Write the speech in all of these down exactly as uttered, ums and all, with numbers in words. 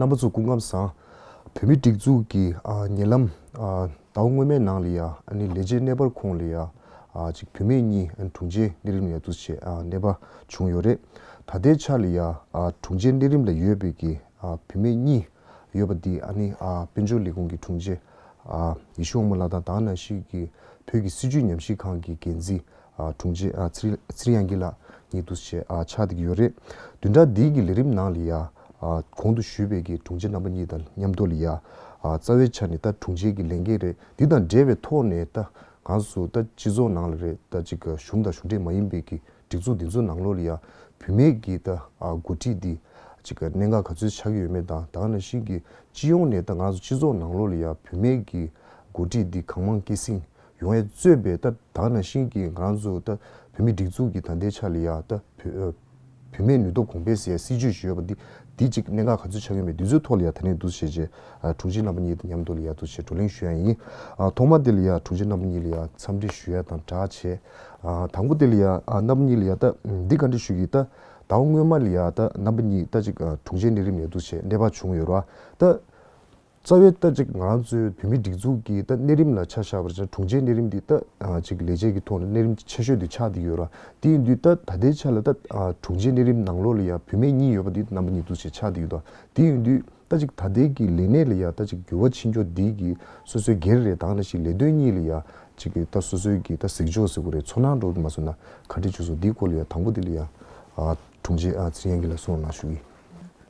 རྣམ་པ་ཚོ་སྐུ་ཁམས་བཟང་། བོད་མིའི་སྒྲིག་འཛུགས་ཀྱི་ཨ་ཉེ་ལམ་ཨ་ཟླ་བ་སྔོན་མའི་ནང་ལ་ཡ་ཨ་ནི་ལས་བྱེད་གནས་སྤར་ཁོངས་ལ་ཡ་ཨ་ཅིག་བུད་མེད་གཉིས་ཨ་ནི་དྲུང་ཆེ་གནས་རིམ་ལ་ཡ་འདུག་སེ་ཨ་གནས་སྤར་བྱུང་ཡོད་རེད། ད་ལྟའི་ཆ་ལ་ཡ་ཨ་དྲུང་ཆེ་གནས་རིམ་ལ་ཡོད་པའི་གི་ཨ་བུད་མེད་གཉིས་ཡོད་པ་འདི་ཨ་ནི་ཨ་དཔལ་འབྱོར་ལས་ཁུངས་ཀྱི་དྲུང་ཆེ་ཨ་ཡེ་ཤེས་དབང་མོ་ལགས་དང་ད་ག་ནང་བཞིན་གྱི་བོད་ཀྱི་སྲིད་བྱུས་ཉམས་ཞིབ་ཁང་གི་འགན་འཛིན་ཨ་དྲུང་ཆེ་ཨ་ཚེ་རིང་ཚེ་རིང་དབྱངས་སྐྱིད་ལགས་གཉིས་འདུག་སེ་ཨ་ཆགས་བསྡད་ཀྱི་ཡོད་རེད། བདུན་ཕྲག་འདིའི་གི་ལས་རིམ་ནང་ལ་ཡ་ཨ་གོང་དུ་ཞུས་པའི་གི་དྲུང་ཆེ་རྣམ་པ་གཉིས་དང་མཉམ་དུ་ལ་ཡ་ཨ་རྩ་བའི་ཆ་ནས་ད་དྲུང་ཆེ་གི་ལས་འགན་རེད། འདི་དང་འབྲེལ་བའི་ཐོག་ནས་ད་ང་ཚོ་ད་སྤྱི་ཚོགས་ནང་ལ་རེད། ད་ཅིག་གཞུང་དང་གཞུང་འབྲེལ་མ་ཡིན་པའི་གི་སྒྲིག་འཛུགས་འདི་ཚོ་ནང་ལོགས་ལ་ཡ་བུད་མེད་ཀྱི་ད་ཨ་འགོ་ཁྲིད་འདི་ཅིག་གནད་འགག་ག་ཚོད་ཆགས་ཀྱི་ཡོད་མེད་དང་ད་ག་ནང་བཞིན་གྱི་སྤྱི་ཡོངས་ནས་ད་ང་ཚོ་སྤྱི་ཚོགས་ནང་ལོགས་ལ་ཡ་བུད་མེད་ཀྱི་འགོ་ཁྲིད་འདི་གང་མང་སྐྱེད་སྲིང་ཡོང་ཡས་གཙོས་པའི་ད་ད་ག་ནང་བཞིན་གྱི་ང་ཚོ་ད་བོད་མིའི་སྒྲིག་འཛུགས་ཀྱི་ད་ལྟའི་ཆ་ལ་ཡ་ད་བུ་ཨ་བུད་མེད་ནུས་སྟོབས་གོང་འཕེལ་ཟེར་ཡ་སྲིད་ཇུས་ཤིག་ཡོད་པ་འདི་འདི་ཅིག་གནད་འགག་ག་ཚོད་ཆགས་ཡོད་མེད་འདི་ཚོའི་ཐོག་ལ་ཡ་ད་ནས་འདུག་བྱས་རྗེས་ཨ་དྲུང་ཆེ་རྣམ་པ་གཉིས་དང་མཉམ་དུ་ལ་ཡ་འདུག་བྱས་བགྲོ་གླེང་ཞུ་ཡ་ཡིན། ཨ་ཐོག་མ་དེ་ལ་ཡ་དྲུང་ཆེ་རྣམ་པ་གཉིས་ལ་ཡ་འཚམས་འདྲི་ཞུ་ཡ་དང་སྦྲགས་བྱས། ཨ་དང་པོ་དེ་ལ་ཡ་ཨ་རྣམ་པ་གཉིས་ལ་ཡ་ད་འདི་བཀའ་འདྲི་ཞུ་གི། ད་ཟླ་བ་སྔོན་མ་ལ་ཡ་ད་རྣམ་པ་གཉིས་ད་ཅིག་ཨ་དྲུང་ཆེ་གནས་རིམ་ནས་འདུག་བྱས་གནས་སྤར་བྱུང་ཡོད་རེད་བ། ད་རྩ་བའི་ད་ཅིག་ང་རང་ཚོའི་བོད་མིའི་སྒྲིག་འཛུགས་ཀྱི་ད་གནས་རིམ་ལ་ཆ་བཞག་པ་ཡིན་ན་དྲུང་ཆེ་གནས་རིམ་འདི་ད་ཨ་ཅིག་ལས་བྱེད་ཀྱི་ཐོག་ནས་གནས་རིམ་ཆེ་ཤོས་འདི་ཆགས་བསྡད་ཡོད་རེད། དེ་ཡིན་དུས་ད་ད་ལྟའི་ཆ་ལ་ད་ཨ་དྲུང་ཆེ་གནས་རིམ་ནང་ལོགས་ལ་ཡ་བུད་མེད་གཉིས་ཡོད་པ་འདི་རྣམ་པ་གཉིས་འདུག་བྱས་ཆགས་བསྡད་ཡོད་རེད། དེ་ཡིན་དུས་ད་ཅིག་ད་ལྟའི་གི་ལས་གནས་ལ་ཡ་ད་ཅིག་འགྱུར་བ་ཕྱིན་ཕྱོགས་འདི་གི་སོ་སོའི་སྒེར་རེད། ད་ག་ནང་བཞིན་ལས་དོན་གཉིས་ལ་ཡ་ཅིག་གི་ད་སོ་སོའི་གི་ད་གཟིགས་ཕྱོགས་ཟེར་དགོས་རེད། ཚོར་སྣང་འདྲ་བོ་མ་སོང་ན་ག་འདྲ་བྱུང་སོང་། འདིའི་སྐོར་ལ་ཡ་དང་པོ་འདི་ལ་ཡ་ཨ་དྲུང་ཆེ་ཨ་ཚེ་རིང་གིས་ལ་གསུང་གནང་ཞུ་གི།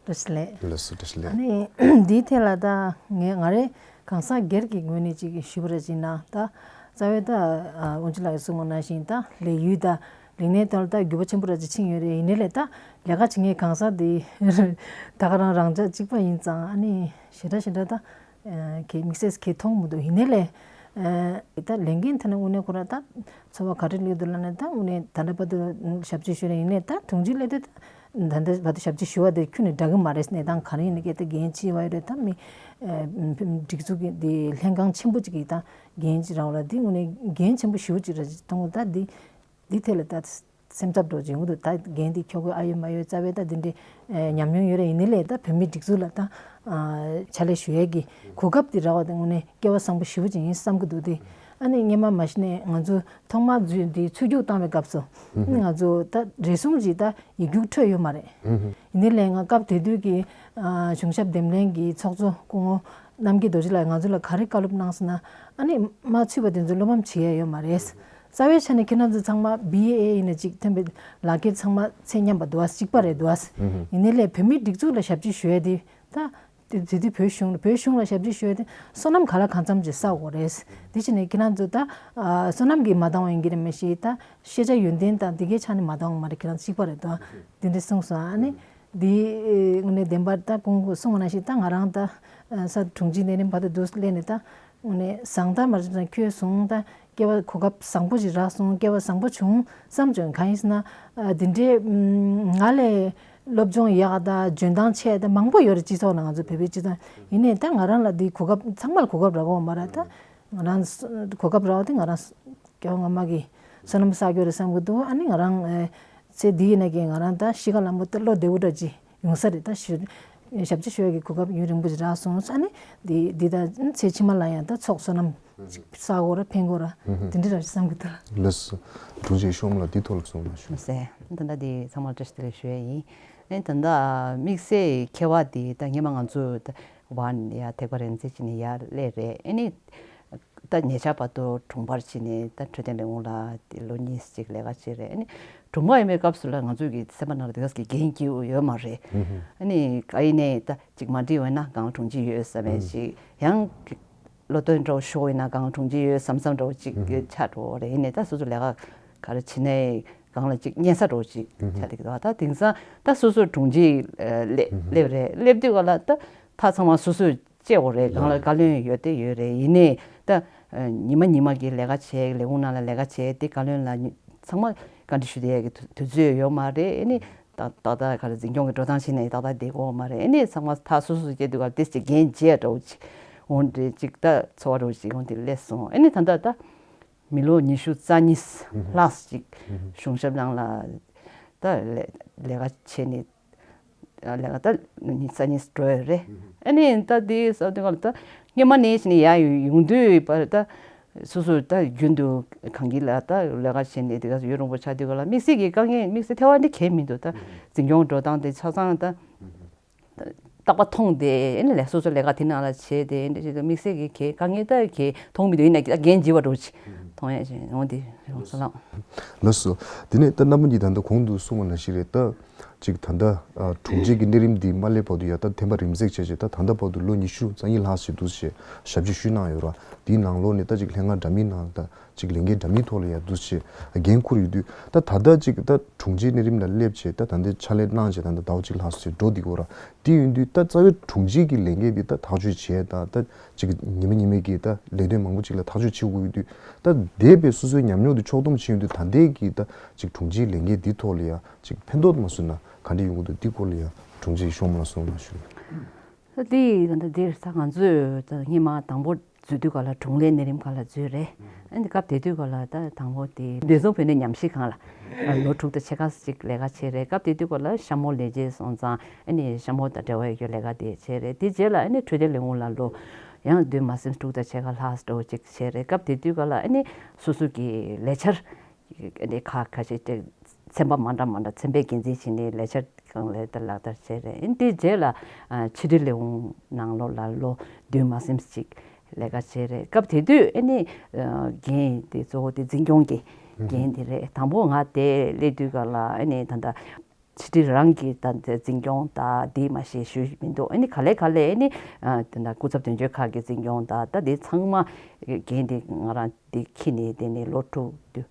བཀྲ་ཤིས་བདེ་ལེགས། ལགས་སོ། བཀྲ་ཤིས་བདེ་ལེགས། ཨ་ནི་འདིའི་ཐད་ལ་ད་ངས་ང་རའི་གང་ཟག་སྒེར་གྱི་ངོས་ནས་ཅིག་ཞུས་པ་རེད་ཅེ་ན། ད་རྩ་བའི་ད་ཨ་དབུ་འཛིན་ལགས་ཀྱིས་གསུངས་པ་ནང་བཞིན་ད་ལས་ཡུལ་ད་ལས་གནས་དེ་ལ་ད་འགྱུར་བ་ཆེན་པོ་ར་ཅིག་ཕྱིན་ཡོད་རེད། ཡིན་ནའི་ལས་ད་ལས་ཀ་བྱེད་མཁན་གང་ཟག་དེ་ད་ག་རང་རང་ཆ་གཅིག་པ་ཡིན་ཙང་ཨ་ནི་ཞེ་དྲག་ཞེ་དྲག་ད་ཨ་གི་དམིགས་བསལ་གི་མཐོང་མི་འདུག་ཡིན་ནའི་ལས་ཨ་ད་ལས་འགན་དེ་ནི་དངོས་གནས་ཁོ་ར་ད་ཚོར་བ་ག་རེ་སླེབས་འདུག་ལབ་ན། ད་དངོས་གནས་ད་ལྟ་བར་དུ་ཞབས་ཕྱི་ཞུས་ནས་ཡིན་ནའི་ད་དྲུང་ཆེ་སླེབས་དུས་ད་ད་ལྟ་བར་དུ་ཞབས་ཕྱི་ཞུ་བ་དེ་ཁྱོན་ནས་འདྲ་གི་མ་རེད། གནས་སྟངས་ག་རེ་ཡིན་ནའི་སྐད་ད་འགན་ཆེ་བ་ཡོད་རེད། ད་མི་ཨ་སྒྲིག་འཛུགས་ཀྱི་དེ་ལྷན་ཁང་ཆེན་པོ་ཅིག་གི་ད་འགན་ཅིག་རག་པ་ལ་འདི་དངོས་གནས་འགན་ཆེན་པོ་ཞེ་པོ་ཅིག་རེད་གཏོང་གི། ད་འདི་འདི་ཐད་ལ་ད་སེམས་འཚབ་འདྲ་བོ་ཅིག་ཡོང་གི་འདུག་ད་འགན་འདི་འཁྱོག་དགོས་ཨ་ཡོད་མ་ཡོད་རྩ་བའི་ད་འདི་འདྲའི་ཨ་ཉམས་མྱོང་ཡོད་རེད། ཡིན་ནའི་ལས་ད་བོད་མིའི་སྒྲིག་འཛུགས་ལ་ད་ཨ་ཕྱག་ལས་ཞུ་ཡས་ཀྱི་གོ་སྐབས་འདི་རག་པ་དེ་དངོས་གནས་སྐལ་བ་བཟང་པོ་ཞེ་པོ་ཅིག་ཡིན་བསམ་གྱི་འདུག་དེ་ཨ་ནི་སྔོན་མ་མ་གཞི་ནས་ང་ཚོ་ཐོག་མར་འཛུལ་འདི་ཚུར་རྒྱུགས་བཏང་བའི་སྐབས་སུ་ཨ་ནི་ང་ཚོ་ད་རེ་ཟུང་ཅིག་ད་ཡིག་རྒྱུགས་འཕྲོད་ཡོད་མ་རེད། ཡིན་ནའི་ལས་ང་སྐབས་དེ་དུས་ཀྱི་ཨ་གཞུང་ཞབས་འདེམས་ལྷན་གྱི་ཚོགས་གཙོ་སྐུ་ངོ་རྣམ་རྒྱལ་རྡོ་རྗེ་ལགས་ང་ཚོ་ལ་ག་རེ་བཀའ་སློབ་གནང་སོང་ན། ཨ་ནི་མ་ཚུད་པ་དེ་ཚོ་བློ་ཕམ་བྱེད་ཡ་ཡོད་མ་རེད། རྩ་བའི་ཆ་ནས་ཁྱེད་རང་ཚོ་ཚང་མ་བི་ཨེ་ཨེ་ཡིན་ན་གཅིག་མཐུན་པའི་ལག་འཁྱེར་ཚང་མ་ཚད་མཉམ་པ་འདུག་ཨ། གཅིག་པ་རེད་འདུག་ཨ། ཡིན་ནའི་ལས་བོད་མིའི་སྒྲིག་འཛུགས་ལ་ཞབས་ཕྱི་ཞུ་ཡ་དེ་ད་དེ་དེ་དུས་བོད་གཞུང་ལ་བོད་གཞུང་ལ་ཞབས་ཕྱི་ཞུ་ཡ་དེ་བསོད་ནམས་ག་ལ་གང་འཚམ་ཅིག་བསགས་དགོས་རེད། དེ་བྱས་ནས་ཁྱེད་རང་ཚོ་ད་ཨ་བསོད་ནམས་ཀྱིས་མ་འདང་བ་ཡིན་གྱི་རེད་མ་གཞི་ད་ཤེས་བྱ་ཡོན་ཏན་དང་དེ་གའི་ཆ་ནས་མ་འདང་བ་མ་རེད། ཁྱེད་རང་གཅིག་པ་རེད་འདུག་ཨ། དེ་འདྲ་གསུངས་སོང་ཨ་ནི། འདི་དངོས་གནས་བདེན་པར་ད་སྐུ་ངོ་གསུངས་པ་ནང་བཞིན་ད་ང་རང་ད་ས་དྲུང་ཆེ་གནས་རིམ་བར་དུ་འདུག་སླེབས་ནས་ད་དངོས་གནས་བཟང་ཐག་མ་རེད་ཁྱོད་སོང་ད་སྐལ་བ་གོ་སྐབས་བཟང་པོ་ཞིག་རག་སོང་། སྐལ་བ་བཟང་པོ་བྱུང་བསམ་བྱུང་། གང་ཡིན་ཟེར་ན་འདི་འདྲའི་ང་ལས་སློབ་སྦྱོང་ཡག་ད་འཇོན་ཐང་ཆེ་ད་མང་པོ་ཡོད་རེད། སྤྱི་ཚོགས་ནང་ང་ཚོ་བོད་པའི་སྤྱི་ཚོགས་ཡིན་ནའི་ད་ང་རང་ལ་འདི་གོ་སྐབས་ཚང་མ་ལ་གོ་སྐབས་རག་གི་ཡོད་མ་རེད། ད་ང་རང་གོ་སྐབས་རག་པ་དེ་ང་རང་སྐྱེ་བ་སྔོན་མ་གི་བསོད་ནམས་བསགས་རྒྱུ་རེད་བསམ་གྱི་འདུག་ཨ་ནི་ང་རང་ཨེ་ཚེ་འདི་ཡིན་ན་གི་ང་རང་ད་གཤིས་ཀ་ལ་མོ་ད་བློ་བདེ་བོ་འདྲ་ཅིག་ཡོང་ས་རེད། ད་ཞུ་ཞབས་ཕྱི་ཞུ་ཡ་གི་གོ་སྐབས་ཡུན་རིང་པོ་ཅིག་རག་སོང་། ཨ་ནི་འདི་འདི་ད་ཚེ་ཕྱི་མ་ལ་ཡང་ད་ཚོགས་བསོད་ནམས་ཅིག་བསགས་དགོས་ར་ཕན་དགོས་ར་དེ་འདྲ་ར་བསམ་གྱི་འདུག་ལགས་སོ། དྲུང་ཆེ་ཤོམ་ལ་འདི་ཐོག་ལ་གསུང་མ་ཞུ། ཟེ། ད་ལྟ་འདི་ཚང་མར་བཀྲ་ཤིས་བདེ་ལེགས་ཞུ་ཡ་ཡིན། ཨེ་ད་ལྟ་དམིགས་བསལ་མཁས་པ་འདི་ད་སྔོན་མ་ང་ཚོ་ད་ཝན་ཡ་ཐེག་པ་རིག་འཛིན་བྱས་ནས་ཡར་སླེབས་རེད། ཨེ་ནི། ད་ཉེ་ཆར་བར་དུ་དྲུང་འཕར་བྱས་ནས་ད་འཕྲོད་བསྟེན་ལས་ཁུངས་ལ་དེ་ལོ་གཉིས་ཅིག་ལས་ཀ་བྱས་རེད། ཨ་ནི་དྲུང་འཕར་ཡིན་པའི་སྐབས་སུ་ལ་ང་ཚོ་གི་སེམས་པ་ནང་ལ་དེ་ག་གི་འགན་འཁྱེར་ཡོད་མ་རེད། ཨ་ནི་ག་ཡིན་ནའི་ད་ཅིག་མ་འགྲིག་འོས་ན་སྒང་དྲུང་ཆེ་ཡོད་བསམ་ཡས་ཅིག་ཡང་བློ་འདོན་འདྲ་བོ་ཤོར་ཡིན་ན་སྒང་དྲུང་ཆེ་ཡོད་བསམ་བསམ་འདྲ་བོ་ཅིག་ཆགས་འགྲོ་བ་རེད། ཡིན་ནའི་ད་སོ་སོ་ལས་ཀ་ག་རེ་བྱེད་ནའི་སྒང་ལ་ཅིག་གཉན་ས་འདྲ་བོ་ཅིག་ཆགས་བསྡད་ཀྱི་འདུག་ད་དེང་སང་ད་སོ་སོ་དྲུང་ཆེ་སླེབས་རེད། སླེབས་དུས་ག་ལ་ད་ད་ཚང་མ་སོ་སོས་བཅད་དགོས་རེད། སྒང་ལ་བཀའ་བློན་ཡོད་དེ་ཡོད་རེད། ཡིན་ནའི་ད་ཉི་མ་ཉི་མ་གི་ལས་ཀ་བྱས་ལས་ཁུངས་ནང་ལ་ལས་ཀ་བྱས་དེ་བཀའ་བློན་ལ་ཚང་མ་བཀའ་འདྲི་ཞུ་བསྡད་ཡག་གི་དུས་ཚོད་ཡོད་མ་རེད། ཨེ་ནི་ཏག་ཏག་ཏག་ག་རེ་འཛིན་སྐྱོང་གི་འགྲོ་སྟངས་བྱས་ནས་ཏག་ཏག་བསྡད་ཀྱི་ཡོད་མ་རེད། ཨེ་ནི་ཚང་མ་ད་སོ་སོ་སོ་བྱེད་དུས་ག་ལ་དེ་ཅིག་འགན་བརྗེད་འདྲ་བོ་ཅིག་འོང་འདྲ་ཅིག་ད་ཚོར་བ་འདྲ་བོ་ཅིག་འོང་དེ་སླེབས་སོང་། ཨེ་ནི་ད་ལྟ་ད་མི་ལོ་ཉི་ཤུ་རྩ་གཉིས་ལྷག་ཅིག་གཞུང་ཞབས་ནང་ལ་ད་ལས་ལས་ཀ་བྱས་ནས། ལས་ཀ་ད་ཉིན་སང་ཉིན་འགྲོ་ཡ་རེད། ཨ་ནི་ད་དེ་ས་དེ་ག་ལ་ད་སྔོན་མ་ནས་བྱས་ནས་ཡར་ཡོང་དུས་བར་ད་སོ་སོ་ད་རྒྱུན་དུ་གང་གི་ལ་ད་ལས་ཀ་བྱས་ནས་དེ་ག་ཡུན་རིང་པོ་ཆགས་དུས་ག་ལ་དམིགས་བསལ་གྱི་དཀའ་ངལ་དམིགས་བསལ་ཐེ་བ་འདི་གས་མི་འདུག་ད་འཛིན་སྐྱོང་འགྲོ་སྟངས་དེ་ཆ་ཚང་ད། རྟག་པར་མཐོང་སྟེ་ཨེ་ནི་ལས་སོ་སོ་ལས་ཀ་དེ་ནང་ལ་བྱས་ཏེ་ཨེ་འདྲ་བྱས་ཏེ་དམིགས་བསལ་གྱི་གེ་དཀའ་ངལ་ད་གེ་མཐོང་མི་འདུག་ཡིན་ན་རྒན་བྱིས་པ་འདྲ་བོ་ཅིག་མཐོང་ཡ་ཅིག་འོང་དེ་རེད་སོ་ལགས། ལགས་སོ། དེ་ནས་ད་རྣམ་པ་གཉིས་ད་ལྟ་གོང་དུ་གསུངས་པ་ནང་བཞིན་རེད་ད། ཅིག་ད་ལྟ་ཨ་དྲུང་ཆེ་གི་གནས་རིམ་འདི་མ་སླེབས་བར་དུ་ཡ་ད་ཐེམ་པ་རིམ་འཛེགས་བྱས་བྱས་ད་ད་ལྟ་བར་དུ་ལོ་ཉི་ཤུ་རྩ་གཉིས་ལྷག་ཙམ་འདུག་ཅེས་ཞབས་ཕྱི་ཞུས་གནང་ཡོད་ར། དེའི་ནང་ལོགས་ནས་ད་ཅིག་ལྷན་ཁང་འདྲ་མིན་ནང་ད། ཅིག་ལས་འགན་འདྲ་མིན་ཐོག་ལ་ཡ་འདུག་ཅེས་འགན་འཁུར་ཡོད་དུས་ད་ད་ལྟ་ཅིག་ད་དྲུང་ཆེའི་གནས་རིམ་ལ་སླེབས་བྱས་ད་ད་ལྟའི་ཕྱག་ལས་གནང་བྱས་ད་ལྟ་ཟླ་བ་གཅིག་ལྷག་ཙམ་འགྲོ་བསྡད་ཀྱི་ཡོད་ར། དེ་ཡིན་དུས་ད་རྩ་བའི་དྲུང་ཆེ་གི་ལས་འགན་འདི་ད་ཐག་གཅོད་བྱས་ད་ད་ཅིག་ཉི་མ་ཉི་མའི་གི་ད་ལས་དོན་མང་པོ་ཅིག་ལ་ཐག་གཅོད་བྱེད་དགོས་ཡོད་དུས་ད་འདས་པའི་སོ་སོའི་ཉམས་མྱོང་དེ་ཕྱོགས་བསྡོམས་བྱས་ཡོང་དུས་ད་ལྟའི་གི་ད་ཅིག་དྲུང་ཆེའི་ལས་འགན་འདི་ཐོག་ལ་ཡ་ཅིག་ཕན་ཐོགས་མ་སོང་ན་ག་འདྲ་ཡོང་གི་འདུག་འདི་སྐོར་ལ་ཡ་དྲུང་ཆེ་གིས་ཤོག་མ་གསུངས་ན་ཞུ། ད་དེ་ད་ལྟ་འདིར་ད་ང་ཚོས་ད་སྔོན་མ་དང་པོ་འཛུལ་དུས་ག་ལ་དྲུང་ལས་གནས་རིམ་ག་ལ་འཛུལ་རེད། ཨ་ནི་སྐབས་དེ་དུས་ག་ལ་ད་དང་པོ་དེ་བདེ་སྲུང་བོད་གནས་ཉམས་ཞིབ་ཁང་ལ་ལོ་དྲུག་དང་ཕྱེད་ཀ་ཅིག་ལས་ཀ་བྱས་རེད། སྐབས་དེ་དུས་ག་ལ་ཤ་མོ་ལས་བྱེད་སོང་ཙང་ཨ་ནི་ཤ་མོ་དང་འབྲེལ་བ་ཡོད་རྒྱུ་ལས་ཀ་དེ་བྱས་རེད། དེ་རྗེས་ལ་ཨ་ནི་འཕྲོད་བསྟེན་ལས་ཁུངས་ལ་ལོ་ཡང་བདུན་མ་ཟིན་དྲུག་དང་ཕྱེད་ཀ་ལྷག་འགྲོ་ཅིག་བྱས་རེད། སྐབས་དེ་དུས་ག་ལ་ཨ་ནི་སོ་སོ་གི་ལས་འཆར། ཨ་ནི་ཁ་ཁ་ཤས་ཅིག་ཚན་པ་མ་འདྲ་མ་འདྲ་ཚན་པའི་འགན་འཛིན་བྱས་ནས་ལས་འཆར་གང་ལེགས་ལྟར་ལག་བསྟར་བྱས་རེད། ཨ་ནི་དེའི་རྗེས་ལ་ཨ་ཕྱི་དྲིལ་ལས་ཁུངས་ནང་ལོགས་ལ་ལོ་བདུན་མ་ཟིན་ཅིག་ལས་ཀ་བྱས་རེད། སྐབས་དེ་དུས་ཨ་ནི་ཨ་འགན་དེ་གཙོ་བོ་དེ་འཛིན་སྐྱོང་གི་འགན་དེ་རེད། དང་པོ་ང་དེ་སླེབས་དུས་ག་ལ་ཨ་ནི་ད་ལྟ་ཕྱི་དྲིལ་རང་གི་ད་འཛིན་སྐྱོང་ད་འདི་མ་ཤེས་ཞུས་མི་འདུག་ཨ་ནི་ག་ལེ་ག་ལེ་ཨ་ནི་ཨ་ད་ལྟ་སྐུ་ཚབ་དོན་གཅོད་ཁག་གི་འཛིན་སྐྱོང་ད་ད་འདི་ཚང་མ་འགན་དེ་ང་རང་དེ་ཁྱེར་ནས་དེ་ནས་ལོ་དྲུག་དུས་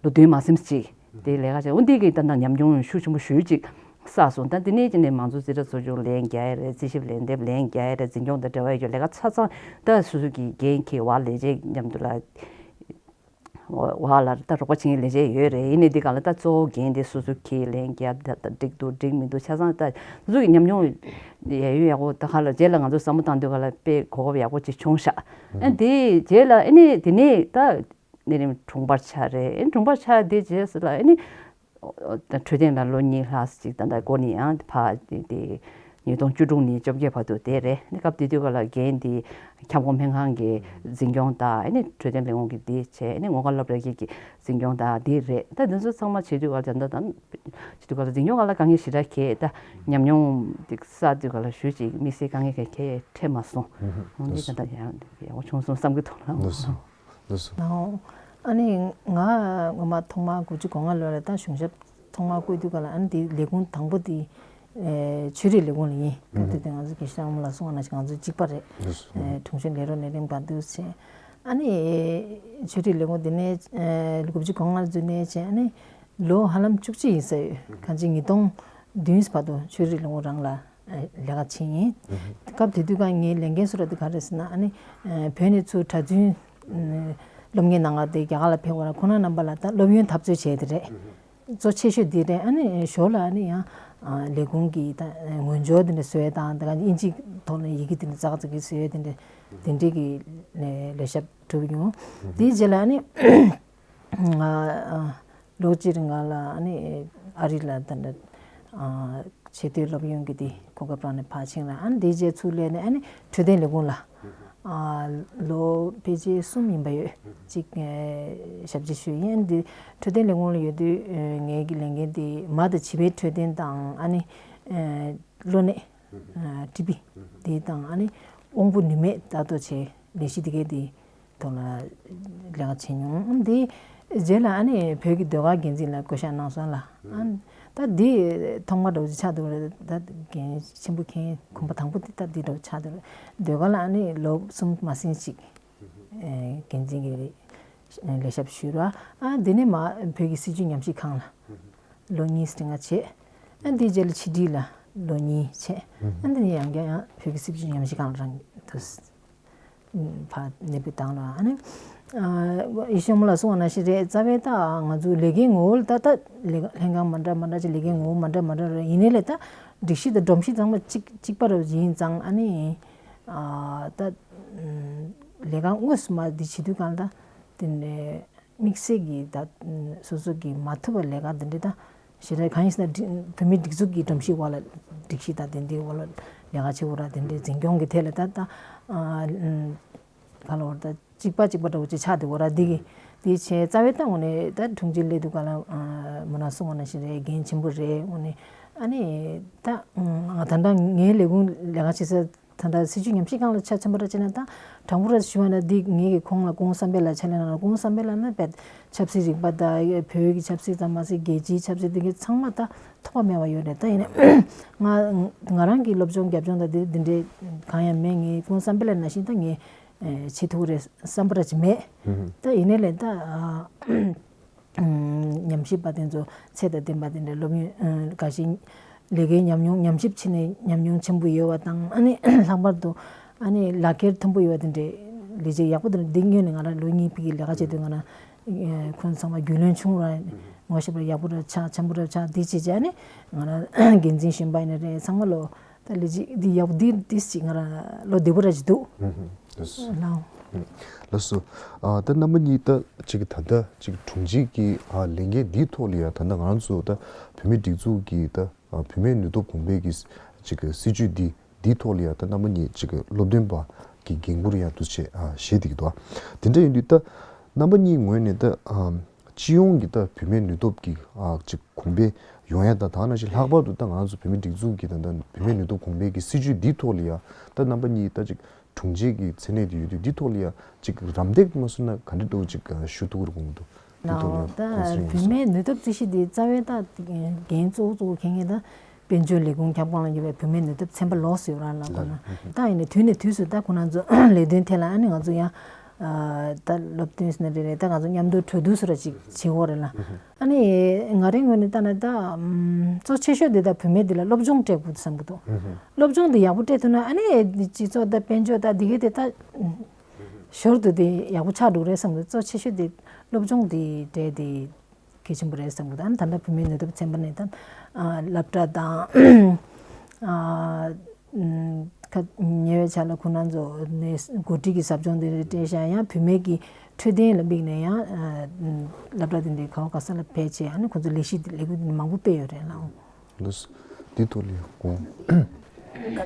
ལོ་བདུན་མ་ཟིན་ཅིག་དེ་ལས་ཀ་བྱས། འོ་འདི་གི་ད་ལྟ་ཉམས་མྱོང་ཤུགས་ཆེན་པོ་ཞེ་ཅིག་བསགས་སོང་། ད་དེ་ནས་ཀྱི་ནས་མང་གཙོ་རྩིས་ཁྲ་ཚོགས་ཆུང་ལན་རྒྱག་ཡ་རེད། རྩིས་ཞིབ་ལན་འདེབས་ལན་རྒྱག་ཡ་རེད། འཛིན་སྐྱོང་དང་འབྲེལ་བ་ཡོད་རྒྱུ་ལས་ཀ་ཆ་ཚང་ད་སོ་སོ་གི་འགན་འཁྱེར་བ་ལས་བྱེད་མཉམ་དུ་ལ་འོག་ལ་ད་རོགས་པ་བྱེད་མཁན་ལས་བྱེད་ཡོད་རེད། ཡིན་ནའི་འདི་ག་ལ་ད་གཙོ་བོ་འགན་དེ་སོ་སོ་འཁྱེར་ལན་རྒྱབ་ད་ད་འགྲིག་འདུག་འགྲིག་མི་འདུག་ཆ་ཚང་ད་སོ་སོ་གི་ཉམས་མྱོང་ཡག་ཡོད་ཡག་པོ་ད་ག་ལ་རྗེས་ལ་ང་ཚོ་བསམ་བློ་བཏང་དུས་ག་ལ་དཔེ་གོ་སྐབས་ཡག་པོ་ཅིག་བྱུང་ཤག་ཨ་དེ་རྗེས་ལ་ཨ་ནི་དེ་ནས་ད་གནས་རིམ་དྲུང་འཕར་ཆགས་རེད། ཨ་དྲུང་འཕར་ཆགས་དེ་རྗེས་སུ་ལ་ཨ་ནི་འཕྲོད་བསྟེན་ལ་ལོ་གཉིས་ལྷག་ཅིག་ད་ལྟ་འགོ་ནས་ཡང་ཕར་དེ་དེ་ཉིས་སྟོང་བཅུ་དྲུག་ནས་བཅོ་བརྒྱད་བར་དུ་དེ་རེད། སྐབས་དེ་དུས་ག་ལ་འགན་དེ་ཁྱབ་ཁོངས་སྨན་ཁང་གི་འཛིན་སྐྱོང་དང་ཨ་ནི་འཕྲོད་བསྟེན་ལས་ཁུངས་ཀྱི་དེ་བྱས། ཨ་ནི་ངོ་དགའ་སློབ་གྲྭ་གི་འཛིན་སྐྱོང་དང་དེ་རེད། ད་དེ་ཚོ་ཚང་མ་བྱེད་དུས་ག་ལ་ད་ལྟ་ད་བྱེད་དུས་ག་ལ་འཛིན་སྐྱོང་ག་ལ་དཀའ་ངལ་ཞེ་དྲག་གས་ད་ཉམས་མྱོང་དེ་བསགས་དུས་ག་ལ་ཞུ་ཅིག་དམིགས་བསལ་དཀའ་ངལ་གས་གས་འཕྲད་མ་སོང་། འོ་འདི་ད་ལྟ་ཡག་ཡག་པོ་བྱུང་སོང་བསམ་གྱི་འདུག་ལ། ལགས་སོ། ལགས་སོ། ནའོ། ཨ་ནི་ང་ངོ་མ་ཐོག་མར་དགུ་བཅུ་གོ་ལྔ་ལོ་ལ་ད་གཞུང་ཞབས་ཐོག་མར་བསྐོས་དུས་ག་ལ་ཨ་ནི་དེ་ལས་ཁུངས་དང་པོ་དེ་ཨེ་ཆོས་རིག་ལས་ཁུངས་ལ་ཡིན། སྐབས་དེ་དུས་ང་ཚོ་དགེ་བཤེས་ཨ་མ་ལགས་གསུངས་པ་ནང་བཞིན་ང་ཚོ་གཅིག་པ་རེད། ལགས་སོ། ཨེ་དྲུང་ཆེ་ལས་རོགས་ལས་རིམ་འགའ་འདུག་བྱས། ཨ་ནི་ཆོས་རིག་ལས་ཁུངས་དེ་ནས་ཨེ་དགུ་བཅུ་གོ་ལྔ་ལ་འཛུལ་ནས་བྱས། ཨ་ནི་ལོ་ཧ་ལམ་བཅུ་གཅིག་ཡིན་ས་ཡོད། གང་ཅི་ཉིས་སྟོང་བདུན་བར་དུ་ཆོས་རིག་ལས་ཁུངས་རང་ལ་ལས་ཀ་བྱས་ཡིན། སྐབས་དེ་དུས་ཀ་ངའི་ལས་འགན་སུ་ར་དེ་ག་རེ་ཟེར་ན་ཨ་ནི་བོད་ནས་ཚུར་གྲྭ་བཙུན་སློབ་གཉེར་གནང་ག་དེ་རྒྱ་གར་ལ་ཕེབས་པ་ལ་ཁོང་རྣམ་པ་ལ་ད་སློབ་ཡོན་འཐབ་རྩོད་བྱས་དེ་རེད། གཙོ་ཆེ་ཤོས་དེ་རེད། ཨ་ནི་ཞོར་ལ་ཨ་ནི་ཡང་ལས་ཁུངས་ཀྱི་ད་ངོས་སྦྱོར་དེ་འདྲ་བཟོས་དང་དེ་ག་དབྱིན་ཇིའི་ཐོག་ནས་ཡི་གེ་དེ་འདྲ་ཙག་ཙག་གི་བཟོས་དེ་འདྲ་དེ་འདྲའི་གི་ལས་ཞབས་གྲུབ་ཡོང་། དེའི་རྗེས་ལ་ཨ་ནི། ལོ་གཅིག་རིང་ལ་ཨ་ནི་ཨ་རི་ལ་ད་ལྟ་ཆེས་མཐོའི་སློབ་ཡོན་གྱི་དེ་གོ་སྐབས་རག་ནས་ཕར་ཕྱིན་ལ། ཨ་ནི་དེའི་རྗེས་ཚུར་སླེབས་ནས་ཨ་ནི་འཕྲོད་བསྟེན་ལས་ཁུངས་ལ་ལོ་ཕལ་ཆེར་གསུམ་ཡིན་པ་ཡོད་ཅིག་ཞབས་ཕྱི་ཞུས་ཡིན། འདི་འཕྲོད་བསྟེན་ལས་ཁུངས་ལ་ཡོད་དུས་ངའི་གི་ལས་འགན་དེ་མ་དང་བྱིས་པའི་འཕྲོད་བསྟེན་དང་ཨ་ནི་གློ་ནད་ཊི་བི་དེ་དང་ཨ་ནི་དབང་པོ་ནུས་མེད་ལྟ་རྟོག་བྱེད་ལས་གཞི་དེ་གའི་དེ། ཐོག་ལ་ལས་ཀ་བྱེད་མྱོང་། འདི་རྗེས་ལ་ཨ་ནི་བོད་ཀྱི་ཟློས་གར་འགན་འཛིན་ལ་བསྐོ་བཞག་གནང་སོང་ལ། ཨ་ད་འདི་ཐོག་མ་འདྲ་བོ་ཆགས་འདུག་རེད། ད་འགན་ཆེན་པོ་འཁྱེར་གོམ་པ་དང་པོ་འདི་ད་འདི་འདྲ་བོ་ཆགས་འདུག་རེད། ཟློས་གར་ལ་ཨ་ནི་ལོ་གསུམ་མ་ཟིན་ཞིག་འགན་འཛིན་གྱི་ལས་ཞབས་ཞུས་ར། ཨ་འདི་ནས་མ་བོད་ཀྱི་སྲིད་བྱུས་ཉམས་ཞིབ་ཁང་ལ་ལོ་གཉིས་རིང་ང་བྱས། ཨ་འདི་རྗེས་ལ་ཕྱི་དྲིལ་ལ་ལོ་གཉིས་བྱས། ཨ་འདི་ནས་ཡང་བསྐྱར་ཡང་བོད་ཀྱི་སྲིད་བྱུས་ཉམས་ཞིབ་ཁང་ལ་རང་དུ། ཕར་གནས་སྤོས་བཏང་ལ། ཨ་ནི་ཡེ་ཤེས་མོ་ལ་གསུངས་པ་ནང་བཞིན་རེད། རྩ་བའི་ད་ང་ཚོ་ལས་ཀའི་ངོ་བོ་ལ་ད་ལྟ་ལས་ཀ་ལྷན་ཁང་མ་འདྲ་མ་འདྲ་ཅིག་ལས་ཀའི་ངོ་བོ་མ་འདྲ་མ་འདྲ་རེད། ཡིན་ནའི་ལས་ད་སྒྲིག་གཞི་དང་སྒྲོམ་གཞི་ཚང་མ་གཅིག་གཅིག་པ་རེད་ཡིན་ཙང་། ཨ་ནི་ད་ལས་ཀ་དངོས་སུ་མ་འདི་བྱེད་དུས་གང་ལ་ད་དེ་ནས། དམིགས་བསལ་གྱི་ད་སོ་སོ་གི་མ་ཐུབ་པ་ལས་ཀ་འདི་འདྲ་ད་ཞེ་དྲག་གང་ཡིན་ཟེར་ན་བོད་མིའི་སྒྲིག་འཛུགས་ཀྱི་སྒྲོམ་གཞི་འོག་ལ་ སྒྲིག་གཞི་དང་དེ་འདྲའི་འོག་ལ་ལས་ཀ་བྱེད་དགོས་ར། དེ་འདྲའི་འཛིན་སྐྱོང་གི་ཐད་ལ་ད་ད་ཨ་ག་ལ་བར་ད་གཅིག་པ་གཅིག་པ་འདྲ་བོ་ཅིག་ཆགས་བསྡད་ཡོད་ར། འདི་གི་འདི་བྱས་རྩ་བའི་ད་དངོས་གནས་ད་དྲུང་ཆེ་སླེབས་དུས་ག་ལ་མོ་རང་གསུངས་པ་ནང་བཞིན་རེད། འགན་ཆེན་པོ་རེད། དངོས་གནས་ཨ་ནི་ད་ད་ལྟ་ངའི་ལས་ཁུངས་ལས་ཀ་བྱེད་ས་ད་ལྟ་སྲིད་བྱུས་ཉམས་ཞིབ་ཁང་ལ་ཆ་ཚང་པ་འདྲ་བྱས་ན་ད་དྲང་པོ་ར་ཞུ་བ་ན་འདི་ངེད་ཀྱི་ཁོང་ལ་སྐུ་ངོ་བསམ་འཕེལ་ལགས་ཕྱག་ལས་གནང་ལ། སྐུ་ངོ་བསམ་འཕེལ་ལགས་ནི་བོད་ཆབ་སྲིད་རིག་པ་དང་བོད་ཀྱི་ཆབ་སྲིད་ཙམ་མ་ཟད་རྒྱལ་སྤྱིའི་ཆབ་སྲིད་འདི་གའི་ཚང་མ་ད་ཐོགས་པ་མེད་པ་ཡོད་རེད། ད་ཡིན་ན་ང་ང་རང་གི་སློབ་སྦྱོང་རྒྱབ་ལྗོངས་དང་དེ་འདི་འདྲའི་གང་ཡང་མེད། ངས་སྐུ་ངོ་བསམ་འཕེལ་ལགས་ནང་བཞིན་ད་ངས་བྱེད་ཐུབ་ཀྱི་རེད་བསམ་པ་ར་ཅིག་མེད། ད་ཡིན་ནའི་ལས་ད་ཉམས་ཞིབ་པ་དེ་ཚོ་ཚད་དང་ལྡན་པ་དེ་འདྲ་སློབ་ཡོན་འགའ་ཞིག་ལས་ཀའི་ཉམས་མྱོང་ཉམས་ཞིབ་བྱས་ནས་ཉམས་མྱོང་ཆེན་པོ་ཡོད་པ་དང་། ཨ་ནི་ལྷག་པར་དུ་ཨ་ནི་ལག་འཁྱེར་མཐོན་པོ་ཡོད་པ་དེ་འདྲའི་ལས་བྱེད་ཡག་པོ་དེ་འདྲ། འདི་སྔོན་ནས་ང་རང་ལོ་གཉིས་ཕ་གིར་ལས་ཀ་བྱེད་དུས་ང་རང་ཁོང་ཚང་མ་རྒྱུས་ལོན་བྱུང་ར། ངོ་ཤེས་པ་ཡག་པོ་ར་ཆགས། འཆམ་པོ་ར་ཆགས། འདི་བྱས་བྱས་ཨ་ནི་ང་རང་འགན་འཛིན་གཞོན་པ་ཡིན་ན་རེད། ཚང་མ་ལོ། ད་ལས་བྱེད་འདི་ཡག་པོ་འདི་འདི་ཞིག་ང་རང་བློ་བདེ་པོ་ར་ཞིག་འདུག་ཨུ་ཧུ། ལགས་སོ། ལགས་སོ། ལགས་སོ། ཨ་ད་རྣམ་པ་གཉིས་ད་ཅིག་ད་ལྟ་ཅིག་དྲུང་ཆེ་གི་ཨ་ལས་འགན་འདིའི་ཐོག་ལ་ཡ་ད་ལྟ་ང་རང་ཚོ་ད་བུད་མེད་སྒྲིག་འཛུགས་ཀྱི་ད་ཨ་བུད་མེད་ནུས་སྟོབས་གོང་འཕེལ་གྱི་ཅིག་སྲིད་བྱུས་འདི་འདིའི་ཐོག་ལ་ཡ་ད་རྣམ་པ་གཉིས་ཅིག་སློབ་སྟོན་པ་གི་འགན་ཁུར་ཡ་འདུག་བྱས་ཨ་བཞེས་བསྡད་ཀྱི་འདུག་དེ་འདྲ་ཡིན་དུས་ད་རྣམ་པ་གཉིས་ངོས་ནས་ད་ཨ། སྤྱི་ཡོངས་ཀྱི་ད་བུད་མེད་ནུས་སྟོབས་ཀྱི་ཨ་ཅིག་གོང་འཕེལ་ཡོང་ཡ་དང་། ད་ག་ནང་བཞིན་ལྷག་པར་དུ་ད་ང་ཚོ་བུད་མེད་སྒྲིག་འཛུགས་ཀྱི་ད་ད་བུད་མེད་ནུས་སྟོབས་གོང་འཕེལ་གྱི་སྲིད་བྱུས་འདིའི་ཐོག་ལ་ཡ་ད་རྣམ་པ་གཉིས་ད་ཅིག་དྲུང་ཆེ་གི་མཚན་གནས་དེ་ཡོད་དུས། འདིའི་ཐོག་ལ་ཡ་ཅིག་རམ་འདེགས་མ་བཟོས་ན་ག་འདྲ་འདྲ་བོ་ཅིག་ཞུ་ཐུབ་ཀྱི་རེད་དགོངས་འདུག་འདིའི་ཐོག་ལ་ཡ་ད་ཁོང་ཚོས་བུད་མེད་ནུས་སྟོབས་རྩིས་གཞི་འདི་རྩ་བའི་ད་འགན་གཙོ་བོ་གཙོ་བོ་འཁྱེར་མཁན་ད་དཔལ་འབྱོར་ལས་ཁུངས་ཁྱབ་ཁོངས་ལ་ཡོད་པའི་བུད་མེད་ནུས་སྟོབས་ཚན་པ་ལོགས་སུ་ཡོད་ར་ལ་དགོས་ན། ད་ཡིན་ནའི་དུས་ནས་དུས་སུ་ད་ཁོང་རང་ཚོ་ལས་དོན་ཐད་ལ་ཨ་ནི་ང་ཚོ་ཡང་ཨ་ད་སློབ་སྟོན་ཟེར་ན་རེད་རེད། ད་ང་ཚོ་མཉམ་དུ་གྲོས་བསྡུར་སོགས་ར་ཅིག་བྱེད་དགོས་རེད་ལ། ཨ་ནི་ང་རའི་ངོས་ནས་ལྟ་ན་ད་ཨམ་གཙོ་ཆེ་ཤོས་དེ་ད་བུད་མེད་དེ་ལ་སློབ་སྦྱོང་སྤྲད་དགོས་བསམ་གྱི་འདུག་སློབ་སྦྱོང་དེ་ཡག་པོ་སྤྲད་ཐུབ་ན་ཨ་ནི་སྤྱི་ཚོགས་ད་དཔལ་འབྱོར་ད་འདི་གའི་དེ་ད་ཞོར་དུ་དེ་ཡག་པོ་ཆགས་འགྲོ་གི་རེད་བསམ་གྱི་འདུག་གཙོ་ཆེ་ཤོས་དེ་སློབ་སྦྱོང་དེ་གྲས་དེ་གལ་ཆེན་པོ་རེད་བསམ་གྱི་འདུག་ཨ་ནི་ད་ལྟ་བུད་མེད་ནུས་སྟོབས་ཚན་པ་ནས་ད་ཨ་སློབ་གྲྭ་དང་ཨ་ཨུམ་ཁ་ཉེ་བའི་ཆར་ལ་ཁོང་རྣམ་ཚོ་ནས་འགོ་ཁྲིད་ཀྱི་ཟབ་སྦྱོང་དེ་འདྲ་སྤྲད་བཞག་ཡང་བུད་མེད་ཀྱི་འཕྲོད་བསྟེན་ལ་དམིགས་ནས་ཡང་ཨ་ཨུམ་སློབ་གྲྭ་དེ་འདྲའི་ག་བ་ག་ས་ལ་ཕེབས་བྱས་ཨ་ནི་ཁོང་ཚོ་ལས་གཞི་དེ་ལས་འགུལ་དེ་འདྲ་མང་པོ་སྤེལ་ཡོད་རེད་ལགས། འདི་འདི་ཐོག་ལ་དགོངས།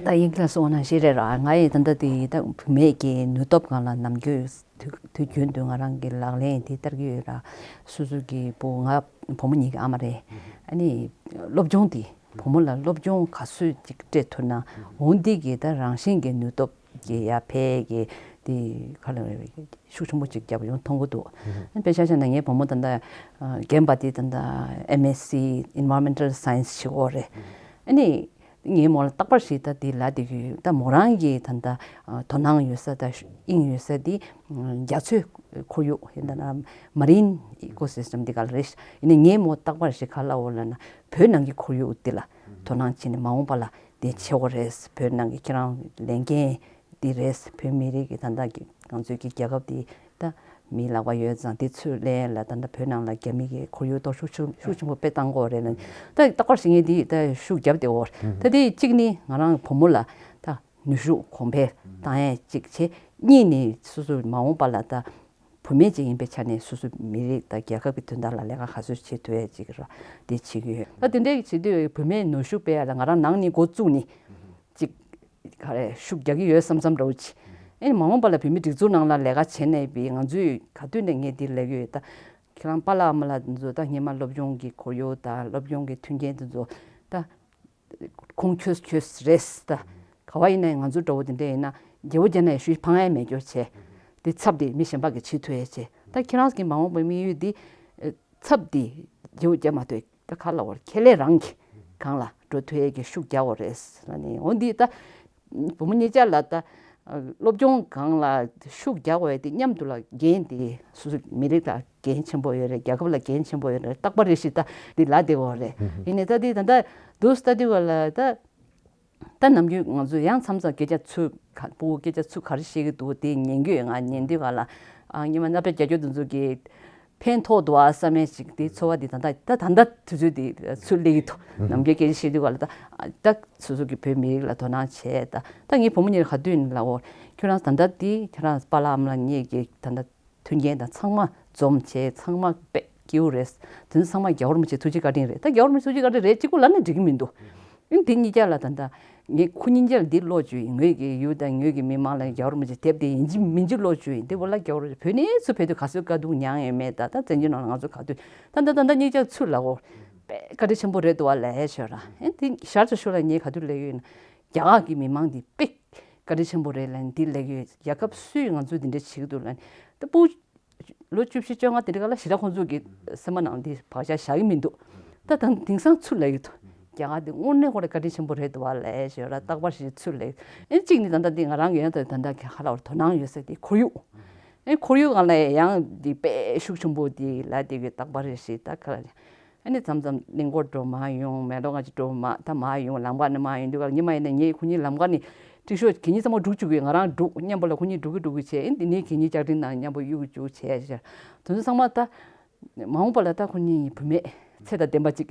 ད་ཡིན་ལ་སོང་ན་ཞེ་རེད་ར། ང་ཡི་ད་ལྟ་དེ་ད་བུད་མེད་ཀྱི་ནུས་སྟོབས་སྒང་ལ་ནམ་རྒྱུན་དུས་དུས་རྒྱུན་དུ་ང་རང་གི་ལག་ལེན་དེ་བསྟར་གྱི་ཡོད་ར། སོ་སོ་གི་བུ་ང་བུ་མོ་གཉིས་ཀྱི་ཨ་མ་རེད། ཨ་ནི་སློབ་སྦྱོང་དེ་བུ་མོ་ལ་སློབ་སྦྱོང་ག་ཚོད་ཅིག་སྤྲད་ཐུབ་ན་འོ་འདི་གི་ད་རང་བཞིན་གྱི་ནུས་སྟོབས་ཀྱི་ཡར་འཕེལ་གྱི་དེ་ག་ལ་ཤུགས་ཆེན་པོ་ཅིག་རྒྱབ་ཡོང་མཐོང་གི་འདུག་ཨ་ནི་དཔེ་ཆ་བཞག་ན་ངའི་བུ་མོ་ད་ལྟ་རྒན་པ་དེ་ད་ལྟ་ཨེམ་ཨེས་སི་Environmental Science་བྱེད་ཀྱི་ཡོད་རེད། ཨ་ནི། ངའི་མོ་ལ་རྟག་པར་ཞིག་ད་དེ་ལབ་བསྡད་ཀྱི་ཡོད། ད་མོ་རང་གི་ད་ལྟ་དོ་སྣང་ཡོད་ས་ད་དབྱིངས་ཡོད་ས་དེ་རྒྱ་མཚོའི་ཁོར་ཡུག་ཡིན་ད་ན་Marine Ecosystem་དེ་ག་ལ་རེད། ཡིན་ནའི་ངའི་མོ་རྟག་པར་ཞིག་ག་ལབ་ཡོད་ལབ་ན་བོད་ནང་གི་ཁོར་ཡུག་དེ་ལ་དོ་སྣང་བྱས་ནས་མ་འོངས་པ་ལ་དེ་བྱེད་དགོས་རེད། བོད་ནང་གི་ཁྱེད་རང་ལས་འགན་དེ་རེད། བོད་མི་རིགས་ཀྱི་ད་ལྟ་གི་ང་ཚོའི་གི་རྒྱལ་ཁབ་དེ་ད་མིའི་ལག་པ་ཡོད་ཙང་དེ་ཚུར་ལེན་ལ་ད་ལྟ་བོད་ནང་ལ་རྒྱ་མི་གི་ཁོར་ཡུག་གཏོར་ཤུགས་ཆུ་ཤུགས་ཆེན་པོ་སྤེལ་བཏང་གི་ཡོད་རེད་ལ། ད་རྟག་པར་ཞིག་ངས་དེ་ད་ཤུགས་རྒྱབ་བསྡད་ཡོད་རེད། ད་དེ་གཅིག་ནི་ང་རང་བུ་མོ་ལ་ད་ནུས་ཤུགས་གོང་འཕེལ་བཏང་ཡས་གཅིག་བྱས། གཉིས་ནི་སོ་སོ་མ་འོངས་པ་ལ་ད་བུད་མེད་ཅིག་ཡིན་པའི་ཆ་ནས་སོ་སོ་མི་རིགས་ད་རྒྱལ་ཁབ་ཀྱི་དོན་དག་ལ་ལས་ཀ་ག་ཚོད་བྱེད་ཐུབ་ཡས་ཅིག་ར་དེ་བྱེད་ཀྱི་ཡོད། ད་དེ་འདྲའི་བྱེད་དུས་བུད་མེད་ནུས་ཤུགས་སྤེལ་ཡས་ལ་ང་རང་ནང་ནས་འགོ་བཙུགས་ནས་ཅིག་ག་རེ་ཤུགས་རྒྱག་གི་ཡོད་བསམ་བསམ་འདྲ་བོ་ཅིག་ཨེ་ནི་མ་འོངས་པ་ལ་བོད་མི་སྒྲིག་འཛུགས་ནང་ལ་ལས་ཀ་བྱེད་ནས་པའི་ང་ཚོས་ག་དུས་ནས་ངས་འདི་ལས་ཀྱི་ཡོད། ད་ཁྱེད་རང་པཱ་ལགས་ཨ་མ་ལགས་འདི་ཚོ་ད་སྔོན་མ་སློབ་སྦྱོང་གི་ཁོར་ཡུག་དང་སློབ་སྦྱོང་གི་མཐུན་རྐྱེན་འདི་ཚོ་ད་ཁོང་ཁྱོད་ཁྱོད་རེད། ད་ག་བ་ཡིན་ནའི་ང་ཚོ་འདྲ་བོ་དེ་འདྲ་ཡིན་ན་རྒྱལ་པོ་རྒྱ་ནག་ཡ་ཤུལ་ཕངས་ཡ་མེད་སྐྱོ་བྱས་དེ་ཚབ་དེ་མི་གཞན་པ་གི་བྱེད་ཐུབ་ཡ་བྱས། ད་ཁྱེད་རང་གི་མ་འོངས་པའི་དམིགས་ཡུལ་འདི་ཚབ་འདི་རྒྱལ་པོ་རྒྱ་མ་ཐོས། ད་ག་ལ་བར་ཁེ་ལས་རང་གི་སྒང་ལ་འགྲོ་ཐུབ་ཡས་ཀྱི་ཤུགས་རྒྱག་དགོས་རེད་ལ་ནི། འོ་འདི་ད་བུ་མོ་གཉིས་ཆ་ལ་ད་སློབ་སྦྱོང་སྒང་ལ་ཤུགས་རྒྱག་དགོས་ཡས་དེ་མཉམ་དུ་ལ་འགན་དེ་སོ་སོ་མི་རིགས་ལ་འགན་ཆེན་པོ་ཡོད་རེད། རྒྱལ་ཁབ་ལ་འགན་ཆེན་པོ་ཡོད་རེད། རྟག་པར་རེ་ཞིག་ད་འདི་ལ་བསྡད་དགོས་རེད། ཡིན་ནའི་ད་འདི་ད་ད་འདུག་ད་འདི་བ་ལ་ད་ད་ནམ་རྒྱུན་ང་ཚོ་ཡང་མཚམས་མཚམས་སྐད་ཆ་ཚུར་ག་སྤུ་གུ་སྐད་ཆ་ཚུར་ག་རེ་བཤད་ཀྱི་འདུག་དེ་ཉན་གྱི་ཡོད། ང་ཉན་དུས་ག་ལ་ཨ་ཉི་མ་སྣ་པའི་རྒྱ་སྐྱོར་དེ་ཚོ་གི་ཕན་ཐོགས་འདུག་ཨ་བསམ་ཡས་ཅིག་དེའི་ཚོར་བ་དེ་ད་ལྟ་ད་ད་ལྟ་དུས་ཚོད་དེ་ཚུར་སླེབས་ཀྱི་འདུག་ནམ་རྒྱུན་སྐད་ཆ་བཤད་དུས་ག་ལ་ད་ད་སོ་སོ་གི་བོད་མི་རིགས་ལ་དོ་སྣང་བྱས། ད་ད་ངའི་བུ་མོ་གཉིས་ལ་ག་དུས་ནས་ལབ་འོ་ཁྱོད་རང་ད་ལྟ་དེ་ཁྱོད་རང་པཱ་ལགས་ཨ་མ་ལགས་གཉིས་ཀྱི་ད་ལྟ་མཐུན་རྐྱེན་དང་ཚང་མ་འཛོམས་བྱས་ཚང་མ་དཔེ་སྐྱིད་པོ་རེད། དེ་ཚོ་ཚང་མ་རྒྱལ་བ་རིན་པོ་ཆེ་ཐུགས་རྗེ་བཀའ་དྲིན་རེད། ད་རྒྱལ་བ་རིན་པོ་ཆེ་ཐུགས་རྗེ་བཀའ་དྲིན་རེད་གཅིག་པུ་ལབ་ན་འགྲིག་གི་མི་འདུག་ཨིན་དེ་གཉིས་ཀ་ལ་ད་ལྟ་ངས་ཁོ་གཉིས་ཀ་ལ་འདི་ཀློག་བཅུག་ཡིན། ངོས་ཀྱི་ཡུལ་དང་ངོས་ཀྱི་མི་མང་ལ་རྒྱལ་བ་རིན་པོ་ཆེ་དེབ་དེ་ཡིན་གཅིག་མིན་གཅིག་ཀློག་བཅུག་ཡིན། དེ་བོ་ལ་རྒྱལ་བ་རིན་པོ་ཆེ་བོད་ནས་ཚུར་ཕེབས་དུས་ག་ཚོད་དཀའ་སྡུག་མྱངས་ཡོད་མེད། ད་ད་བཙན་བྱོལ་ནང་ལ་ང་ཚོ་ག་དུས་ད་ད་ད་ད་གཉིས་ཀ་ཚུར་ལ་འོ་དཔེ་བཀའ་དྲིན་ཆེན་པོ་རེད་འདུག་བ་ལས་ཞོར་ར། ཨེ་དེ་ཞར་ཚུར་ཞོར་ལ་ངས་ག་དུས་ལས་ཡོད་ན་རྒྱ་གར་གྱི་མི་མང་འདི་དཔེ་བཀའ་དྲིན་ཆེན་པོ་རེད་ལ་འདི་ལས་ཡོད། རྒྱལ་ཁབ་སུས་ང་ཚོ་འདི་འདྲ་བྱེད་ཀྱི་འདུག་ལ་ད་སྤུ་ལོ་བཅུ་བཞི་བཅོ་ལྔ་དེ་འདྲ་ག་ལ་ཞེ་དྲག་ཁོང་ཚོ་གི་སེམས་པ་ནང་འདི་བག་ཆགས་བཞག་གི་མི་འདུག་ད་ད་དེང་སང་ཚུར་ལབ་ཡོད་དོ། རྒྱ་གར་འདི་དངོས་གནས་ཁོ་ར་བཀའ་དྲིན་ཆེན་པོ་རེད་འདུག་བ་ལས་ཞེས་ར་རྟག་པར་ཞིག་ཚུར་ལབ་ཡོད། ཨེ་གཅིག་ནི་ད་ལྟ་འདི་ང་རང་གི་ཡང་ད་ད་ལྟ་ག་ལ་བར་དོ་སྣང་ཡོད་ས་དེ་ཁོར་ཡུག་ཨེ་ཁོར་ཡུག་སྒང་ལ་ཡང་འདི་དཔེ་ཤུགས་ཆེན་པོ་འདི་ལ་དེ་གི་རྟག་པར་རེ་ཞིག་ད་ག་ལ། ཨ་ནི་མཚམས་མཚམས་གླིང་སྐོར་འགྲོ་མ་ཡོང་། མེ་ལོང་ང་ཅིག་འགྲོ་མ་ད་མ་ཡོང་། ལམ་ཁ་ནས་མ་ཡོང་དུས་ག་ལ་ཉི་མ་ཡིན་ན་ངས་ཁོ་གཉིས་ལམ་ཁ་ནས་ཀྲིག་ཤོ་གི་གཉིས་ཚང་མ་སྒྲུག་བཅུག་གི་ང་རང་སྒྲུག་མཉམ་པོ་ལ་ཁོ་གཉིས་སྒྲུག་གི་སྒྲུག་གི་བྱས། ཨེ་འདི་ནས་གད་སྙིགས་བཀྱག་སྒྲིག་ནང་མཉམ་པོ་གཡུག་བཅུག་བྱས་བྱས། དེ་ཚོ་ཚང་མ་ད་མ་འོངས་པ་ལ་ད་ཁོ་གཉིས་བུད་མེད་ཚད་དང་ལྡན་པ་ཅིག་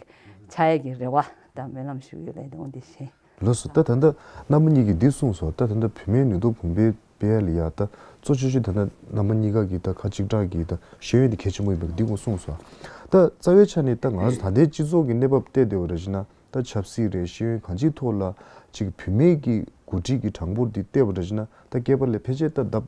ཆགས་ཡས་ཀྱི་རེ་བ་དང་སྨོན་ལམ་ཞུ་ཡོད་ལ་འོང་དེ་བཞིན། ལགས་སོ། ད་ད་ལྟ་རྣམ་པ་གཉིས་ཀྱིས་འདི་གསུངས་སོང་། ད་ད་ལྟ་བུད་མེད་ནུས་སྟོབས་གོང་འཕེལ་སྤེལ་ཡ་ལ་ཡ་ད་གཙོ་ཆེ་ཤོས་ད་ལྟ་རྣམ་པ་གཉིས་ཀ་གིས་ད་ཁ་གཅིག་གྲགས་ཀྱིས་ད་ཤེས་ཡོན་དེ་གལ་ཆེན་པོ་ཡིན་པ་འདི་ཀུན་གསུངས་སོང་། ད་རྩ་བའི་ཆ་ནས་ད་ང་ཚོ་ད་ལྟའི་སྤྱི་ཚོགས་ཀྱི་གནས་བབ་བལྟས་བསྡད་པ་རེད་ཅེ་ན། ད་ཆབ་སྲིད་རེད། ཤེས་ཡོན་གང་ཅིའི་ཐོག་ལ་ཅིག་བུད་མེད་ཀྱི་འགོ་ཁྲིད་ཀྱི་གྲངས་འབོར་འདི་བལྟས་པ་རེད་ཅེ་ན། ད་སྐྱེས་པ་ལས་ཕལ་ཆེར་ད་ལྡབ་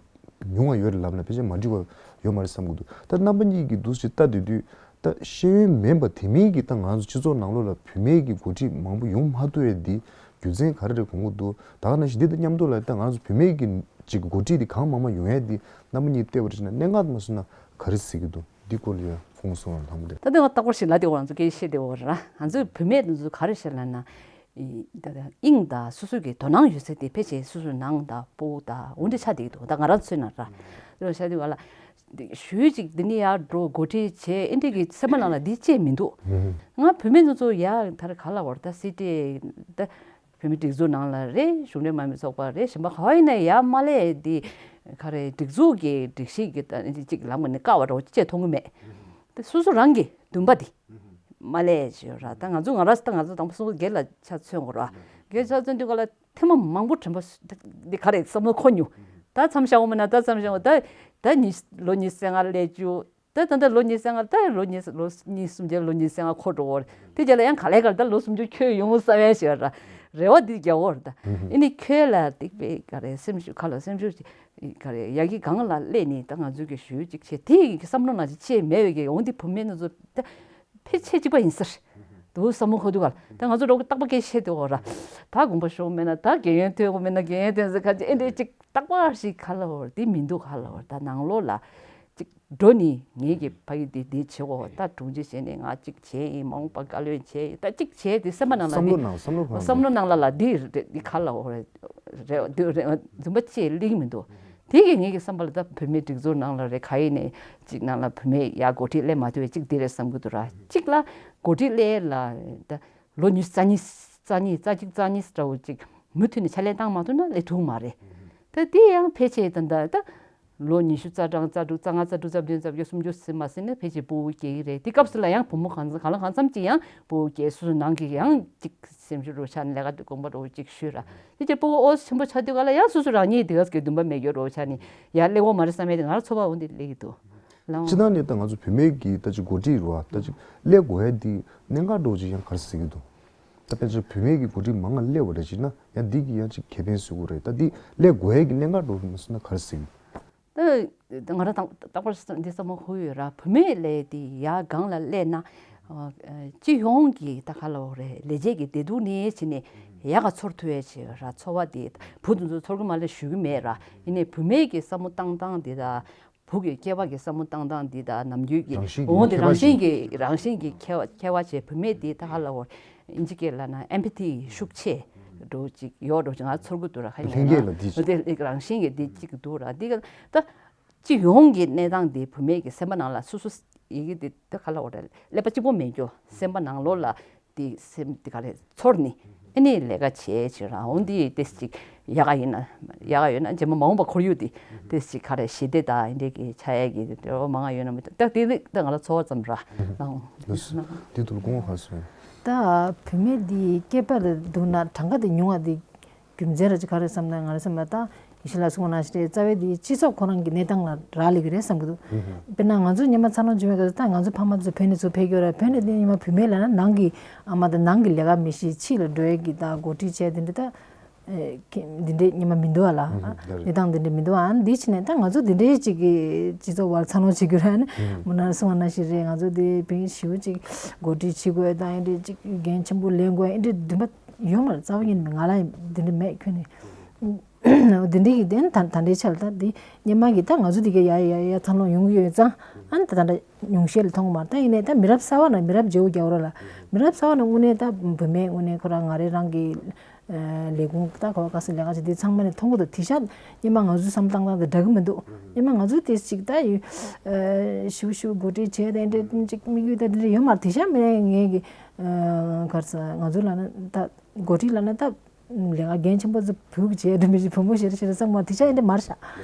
ཉུང་བ་ཡོད་རེད་ལབ་ན་ཕལ་ཆེར་མ་འགྲིག་པ་ཡོད་མ་རེད་བསམ་གྱི་འདུག་ད་རྣམ་པ་གཉིས་ཀྱིས་འདུག་སེ་ལྟ་བསྡད་དུས་ད་ཤེས་ཡོན་མེད་པ་དེ་མིན་གྱི་ད་ང་ཚོ་སྤྱི་ཚོགས་ནང་ལོགས་ལ་བུད་མེད་ཀྱི་འགོ་ཁྲིད་མང་པོ་ཡོང་མ་ཐུབ་ཡས་འདི་རྒྱུ་མཚན་ག་རེ་རེད་དགོངས་ཀྱི་འདུག་ད་ག་ནང་བཞིན་འདི་དང་མཉམ་དུ་ལ་ད་ང་ཚོ་བུད་མེད་ཀྱི་ཅིག་འགོ་ཁྲིད་འདི་གང་མང་མང་ཡོང་ཡས་འདི་རྣམ་པ་གཉིས་བལྟས་པ་རེད་ཅེ་ན། གནད་འགག་མ་སོང་ན་ག་རེ་གཟིགས་ཀྱི་འདུག་འདི་སྐོར་ལ་ཡང་ཁོང་གསུང་བ་ལྷང་མོ་རེད། ད་ལྟ་ང་རྟག་པར་ཞིག་ལབ་བསྡད་ཡོད། ང་ཚོ་སྐད་ཆ་བཤད་བསྡད་ཡོད་ར། ང་ཚོའི་བུད་མེད་ཚོ་ག་རེ་བཤད་ལབ་ན། ཨི་ད་ལྟ་དབྱིངས་དང་སོ་སོ་གི་དོ་སྣང་ཡོད་ས་དེ་ཕལ་ཆེར་སོ་སོའི་ནང་དང་སྤོ་བོ་དང་འོ་འདྲ་ཆགས་བསྡད་ཀྱི་འདུག་ད་ང་རང་ཚོའི་ནང་ར། འདི་ལ་ཆགས་བསྡད་པ་ལ། འདི་ཞུས་ཅིག་འདི་ནས་ཡར་འགྲོ་འགོ་ཁྲིད་བྱས་ཨེ་འདྲ་གི་སེམས་པ་ནང་ལ་འདི་ཅིག་མི་འདུག་ང་བུད་མེད་ཚོ་ཚོ་ཡ་ད་ར་ག་ལ་བར་ད་སི་ཊི་ད། བོད་མི་སྒྲིག་འཛུགས་ནང་ལ་རེད། གཞུང་འབྲེལ་མ་རྩ་ཚོགས་པ་རེད། གཞན་པ་ག་བ་ཡིན་ན་ཡ་མ་ལས་འདི་ག་རེ་སྒྲིག་འཛུགས་ཀྱི་སྒྲིག་གཞི་གི་ད་ཅིག་ལམ་ནས་བཀག་པ་རོ་ཅེས་མཐོང་གི་མེད། དེ་སོ་སོ་རང་གི་འདུན་པ་འདི་མ་ལས་ཅེས་ར། ད་ང་ཚོ་ང་རང་ད་ང་ཚོ་དང་པོ་སོ་སོ་སྒེར་ལ་ཆ་མཚོན་དགོས་ར། སྒེར་ཆ་མཚོན་དུས་ག་ལ་ཐེངས་མ་མང་པོ་དྲན་པ་འདི་ག་རེ་བསམ་བློ་འཁོར་མྱོང་། ད་མཚམས་བཞག་འོང་མིན་ན་ད་མཚམས་བཞག་འོང་ད་ད་ཉི་ལོ་ཉི་ཤུ་རྩ་ལྔ་སླེབས་རྒྱུ། ད་ད་ལྟ་ལོ་ཉི་ཤུ་རྩ་ལྔ་ད་ལོ་ཉི་ལོ་ཉི་སུམ་བརྒྱ་ལོ་ཉི་ཤུ་རྩ་ལྔ་འཁོར་འགྲོ་བར། དེ་རྗེས་ལ་ཡང་ག་ལེ་ག་ལེ་ད་ལོ་སུམ་ཅུ་འཁྱོལ་ཡོང་བསམ་ཡས་ཞེས་ར་རེ་བ་འདི་རྒྱག་འོར་ད། ཨེ་ནི་ཁྱོད་ལ་སྡིག་པའི་ག་རེ་སེམས་ཤུགས་ག་ལ་སེམས་ཤུགས་ག་རེ་ཡ་གི་སྒང་ལ་སླེབས་ནས་ད་ང་ཚོའི་གི་ཞུ་ཅིག་བྱེད་དེ་གི་བསམ་བློ་ནང་ཅིག་ཅེས་མེད་པའི་གི་འོང་དེ་བུད་མེད་ཚོ་ད་ཕལ་ཆེར་གཅིག་པ་ཡིན་ས་རེད། དུ་བསམ་བློ་འཁོར་དུས་ག་ལ་ད་ང་ཚོ་རོགས་རྟག་པ་སྐད་བཤད་དུས་འོ་ར། ད་དགོངས་པ་ཞུ་མེད་ན་ད་རྒན་ཡོལ་ཐོན་དགོས་མེད་ན་རྒན་ཡོལ་ཐོན་ཟེར་ཁ་ཅིག་ཨེ་འདྲ་ཅིག་རྟག་པ་ཞིག་ག་ལ་འོར་དེ་མི་འདུག་ག་ལ་འོར་ད་ནང་ལོགས་ལ་ཅིག་འགྲོ་ནི་ངེད་ཀྱི་ཕ་ཡུལ་དེ་དེ་བྱེད་འོ་ད་དྲུང་ཆེ་བྱས་ནས་ང་ཅིག་བྱས་ཡིན་མ་འོངས་པ་བཀའ་བློན་བྱས་ཡིན་ད་ཅིག་བྱས་དེ་སེམས་པ་ནང་ལ་བསམ་བློ་དེ་ནང་བསམ་བློ་གང་བསམ་བློ་ནང་ལ་ལ་དེ་རེད་དེ་ག་ལ་འོར་རེད་རེད་འདུག་རེད་འདུན་པ་ཅིག་སླེབས་ཀྱི་མི་འདུག་དེ་གི་ངེད་ཀྱི་བསམ་པ་ལ་ད་བུད་མེད་སྒྲིག་འཛུགས་ནང་ལ་རེད་ག་ཡིན་ནས་ཅིག་ནང་ལ་བུད་མེད་ཡ་འགོ་ཁྲིད་སླེབས་མ་ཐུབ་པའི་ཅིག་དེ་རེད་བསམ་གྱི་འདུག་ར་ཅིག་ལ་འགོ་ཁྲིད་སླེབས་ལ་ད། ལོ་ཉི་ཤུ་རྩ་གཉིས་རྩ་གཉིས་རྩ་གཅིག་རྩ་གཉིས་འདྲ་བོ་ཅིག་མུ་མཐུད་ནས་ཕྱག་ལས་བཏང་མ་ཐུབ་ན་ལས་ཐུབ་མ་རེད། ད་དེ་ཡང་ཕལ་ཆེར་ད་ད་ད་ལོ་ཉི་ཤུ་རྩ་གྲངས་རྩ་དྲུག་རྩ་ལྔ་རྩ་དྲུག་རྩ་བདུན་རྩ་བརྒྱད་སུམ་ཅུ་ཟིན་མ་ཟིན་ནས་ཕལ་ཆེར་སྤོ་བོ་སྐྱེ་གི་རེད། དེ་སྐབས་སུ་ལ་ཡང་བུ་མོ་གང་གང་ལ་གང་འཚམ་ཅིག་ཡང་སྤོ་བོ་སྐྱེ་སོ་སོ་ནང་གི་ཡང་ཅིག་སེམས་ཤུགས་རོ་ཆགས་ནས་ལས་ཀ་དགོངས་པ་རོ་ཅིག་ཞུས་ར། དེ་ཅིག་སྤོ་བོ་ཨོ་ཆེན་པོ་ཆགས་དུས་ག་ལ་ཡང་སོ་སོ་རང་ཉིད་དེ་ག་ཟེར་གི་འདུན་པ་མེད་རྒྱུ་རོ་ཆགས་ནས་ཡར་སླེབས་འོ་མ་རེད་བསམ་ཡས་དེ་ང་ལ་ཚོར་བ་འོ་འདི་སླེབས་ཀྱི་འདུག་ལའང་། སྤྱིར་བཏང་ནས་ད་ང་ཚོ་བུད་མེད་ཀྱི་ད་ཅིག་འགོ་ཁྲིད་རུ་བ་ད་ཅིག་སླེབས་དགོས་ཡ་འདི་གནད་འགག་འདྲ་བོ་ཅིག་ཡང་ག་རེ་ཟེར་གྱི་འདུག་ད་དཔེར་ན་བུད་མེད་ཀྱི་འགོ་ཁྲིད་མང་ང་སླེབས་པ་རེད་ཅེ་ན་ཡང་འདི་གི་ཡང་ཅིག་ཁེ་ཕན་བཟོ་གི་རེད། ད་འདི་སླེབས་དགོས་ཡ་གི་གནད་འགག་འདྲ་བོ་མ་སོང་ན་ག་རེ་ཟེར་གྱི་འདུག་ད་ང་རང་དང་རྟག་པར་འདི་བསམ་བློ་འཁོར་ཡོད་ར། བུད་མེད་ལས་དེ་ཡ་སྒང་ལ་སླེབས་ན་སྤྱི་ཡོངས་ཀྱི་ད་ག་ལ་འོ་རེད་ལས་བྱེད་ཀྱི་བདེ་སྡུག་ནས་བྱས་ནས་ཡག་ག་ཚོར་ཐུབ་ཡ་ཆེ་ར། ཚོར་བ་དེ་བུ་དེ་ཚོ་ཚོར་གི་མ་རེད་ཞུ་གི་མེད་ར། ཡིན་ནའི་བུད་མེད་ཀྱི་བསམ་བློ་བཏང་སྟངས་དེ་དང་། བུ་གི་སྐྱེ་བ་གི་བསམ་བློ་བཏང་སྟངས་འདི་དང་ནམ་རྒྱུན་གྱི་རང་བཞིན་གྱི་འོང་དེ་ཁྱད་པར་རང་བཞིན་ཅིག་གྱི་རང་བཞིན་གྱི་ཁྱད་པར་ཁྱད་པར་བྱས་བུད་མེད་འདི་ད་ཧ་ལ་འོ་ཨིན་ཇི་སྐད་ལ་ན་ཨེམ་པ་ཐི་ཤུགས་ཆེ་འགྲོ་ཅིག་ཡོད་འགྲོ་ཅིག་ང་ཚོར་གི་འདུག་ར། ཁ་ལྷན་སྐྱེས་ལ་འདི་ཅིག་འདི་རང་བཞིན་གྱི་འདི་ཅིག་འདུག་ར། འདི་ག་ད་སྤྱི་ཡོངས་ཀྱི་གནས་སྟངས་འདི་བུད་མེད་ཀྱི་སེམས་པ་ནང་ལ་སོ་སོ་ཡི་གེ་འདི་ད་ཧ་ལ་འོ་ར་ཀླད་པ་གཅིག་པོ་མེད་རྒྱུ་སེམས་པ་ནང་ལོགས་ལ། དེ་སེམས་དེ་ག་རེ་ཚོར་ནི་ཨེ་ནི་ལས་ཀ་བྱེད་བྱེད་རང་འོང་དེ་ཏེས་ཅིག་ཡག་ག་ཡིན་ན་ཡག་ག་ཡོད་ན་རྗེས་མ་མ་འོངས་པ་ཁོར་ཡུག་དེ་ཏེས་ཅིག་ག་རེ་ཞི་བདེ་དང་ཨེ་འདྲས་ཀྱི་ཆ་ཡག་གི་དེ་འོ་མང་ང་ཡོད་ན་མི་ད་དེ་རིགས་ད་ང་ལ་ཚོར་བ་ཙམ་ར་ལའང་། དེ་དུ་དགོངས་པ་ག་སོང་། ད་བུད་མེད་དེ་སྐྱེས་པ་རེད་འདུག་ན་གྲངས་ཀ་དེ་ཉུང་བ་དེ་རྒྱུ་མཚན་ར་ཅིག་ག་རེ་བསམ་ན་ང་རེ་བསམ་ན་ད་ ཡེ་ཤེས་ལགས་གསུངས་པ་ནང་བཞིན་རེད། རྩ་བའི་དེ་སྤྱི་ཚོགས་ཁོ་རང་གི་གནས་སྟངས་ལ་རག་ལས་ཀྱི་རེད་བསམ་གྱི་འདུག་དཔེར་ན་ང་ཚོ་སྔོན་མ་འཚར་ལོངས་བྱུང་བའི་སྐབས་སུ་ད་ང་ཚོ་ཕ་མ་ཚོ་བོད་ནས་ཚུར་ཕེབས་ཀྱི་ཡོད་རེད། བོད་ནས་དེ་སྔོན་མ་བུད་མེད་ལབ་ན་ནང་གི་ཨ་མ་དང་ནང་གི་ལས་ཀ་མི་ཤེས། ཕྱི་ལ་འགྲོ་ཡས་ཀྱི་ད་འགོ་ཁྲིད་བྱས་དེ་འདྲ་ད་ཨེ་ཁྱེད་འདི་འདྲའི་སྔོན་མ་མི་འདུག་ཨ་ལ། ཨ་ལགས་རེད། གནས་སྟངས་འདི་འདྲ་མི་འདུག་ཨ། འདི་ཕྱིན་ནས་ད་ང་ཚོ་འདི་འདྲའི་ཅིག་གི་སྤྱི་ཚོགས་བར་འཚར་ལོངས་བྱེད་རྒྱུ་རེད། ཨ་ནི་མུ་ནར་གསུངས་པ་ནང་བཞིན་རེད། ང་ཚོ་འདི་བོད་ཞེ་པོ་ཅིག་འགོ་ཁྲིད་བྱེད་དགོས་དང་ཨེ་འདྲའི་ཅིག་འགན་ཆེན་པོ་ལེན་དགོས་ཨེ་འདྲའི་འདུན་པ་ཡོད་མ་རེད། རྩ་བ་ཉིད་ནས་ང་ལ་འདི་འདྲ་མེད་ཁྱོན་ནས། འོ་དེ་འདྲའི་གི་དེ་ནི་ད་ད་ལྟའི་ཆ་ལ་ད་འདི་སྔོན་མ་གི་ད་ང་ཚོ་འདི་གའི་ཡ་ཡ་ཡ་འཚར་ལོངས་ཡོང་གི་ཡོད་ཙང་ཨ་ནི་ད་ད་ལྟ་ཉུང་ཤས་ལ་མཐོང་གི་མ་རེད། ད་ཡིན་ནའི་ད་མི་རབས་གསར་བ་ནང་མི་རབས་བརྗེ་པོ་རྒྱག་རོགས་ལ། མི་རབས་གསར་བ་ནང་དངོས་གནས་ད་བུད་མེད་དངོས་གནས་ཁོ་རང་ང་རེ་རང་གི་ལས་ཁུངས་ད་ག་བ་ག་ས་ལས་ཀ་བྱེད་དེ་ཚང་མ་ནས་མཐོང་གི་འདུག་དེ་ཤ་སྔོན་མ་ང་ཚོའི་བསམ་བློ་བཏང་སྟངས་དང་འདྲ་གི་མི་འདུག་སྔོན་མ་ང་ཚོའི་དེ་ཅིག་ད་ཡོད་ཞུ་ཞུ་འགོ་ཁྲིད་བྱས་དེ་འདྲ་ཅིག་དམིགས་ཡུལ་ད་དེ་འདྲ་ཡོད་མ་རེད། དེ་ཤ་མི་ངས་གི་གར་ས་ང་ཚོ་ལ་ན་ད་འགོ་ཁྲིད་ལ་ན་ད། ལས་ཀ་འགན་ཆེན་པོ་ཚོ་བུ་གི་བྱས་འགྲོ་མི་ཞིག་བུ་མོ་ཞེ་རེ་ཞེ་རེ་བསམ་གི་མ། དེ་ཤ་ཡིན་འདྲ་མར་ཤ།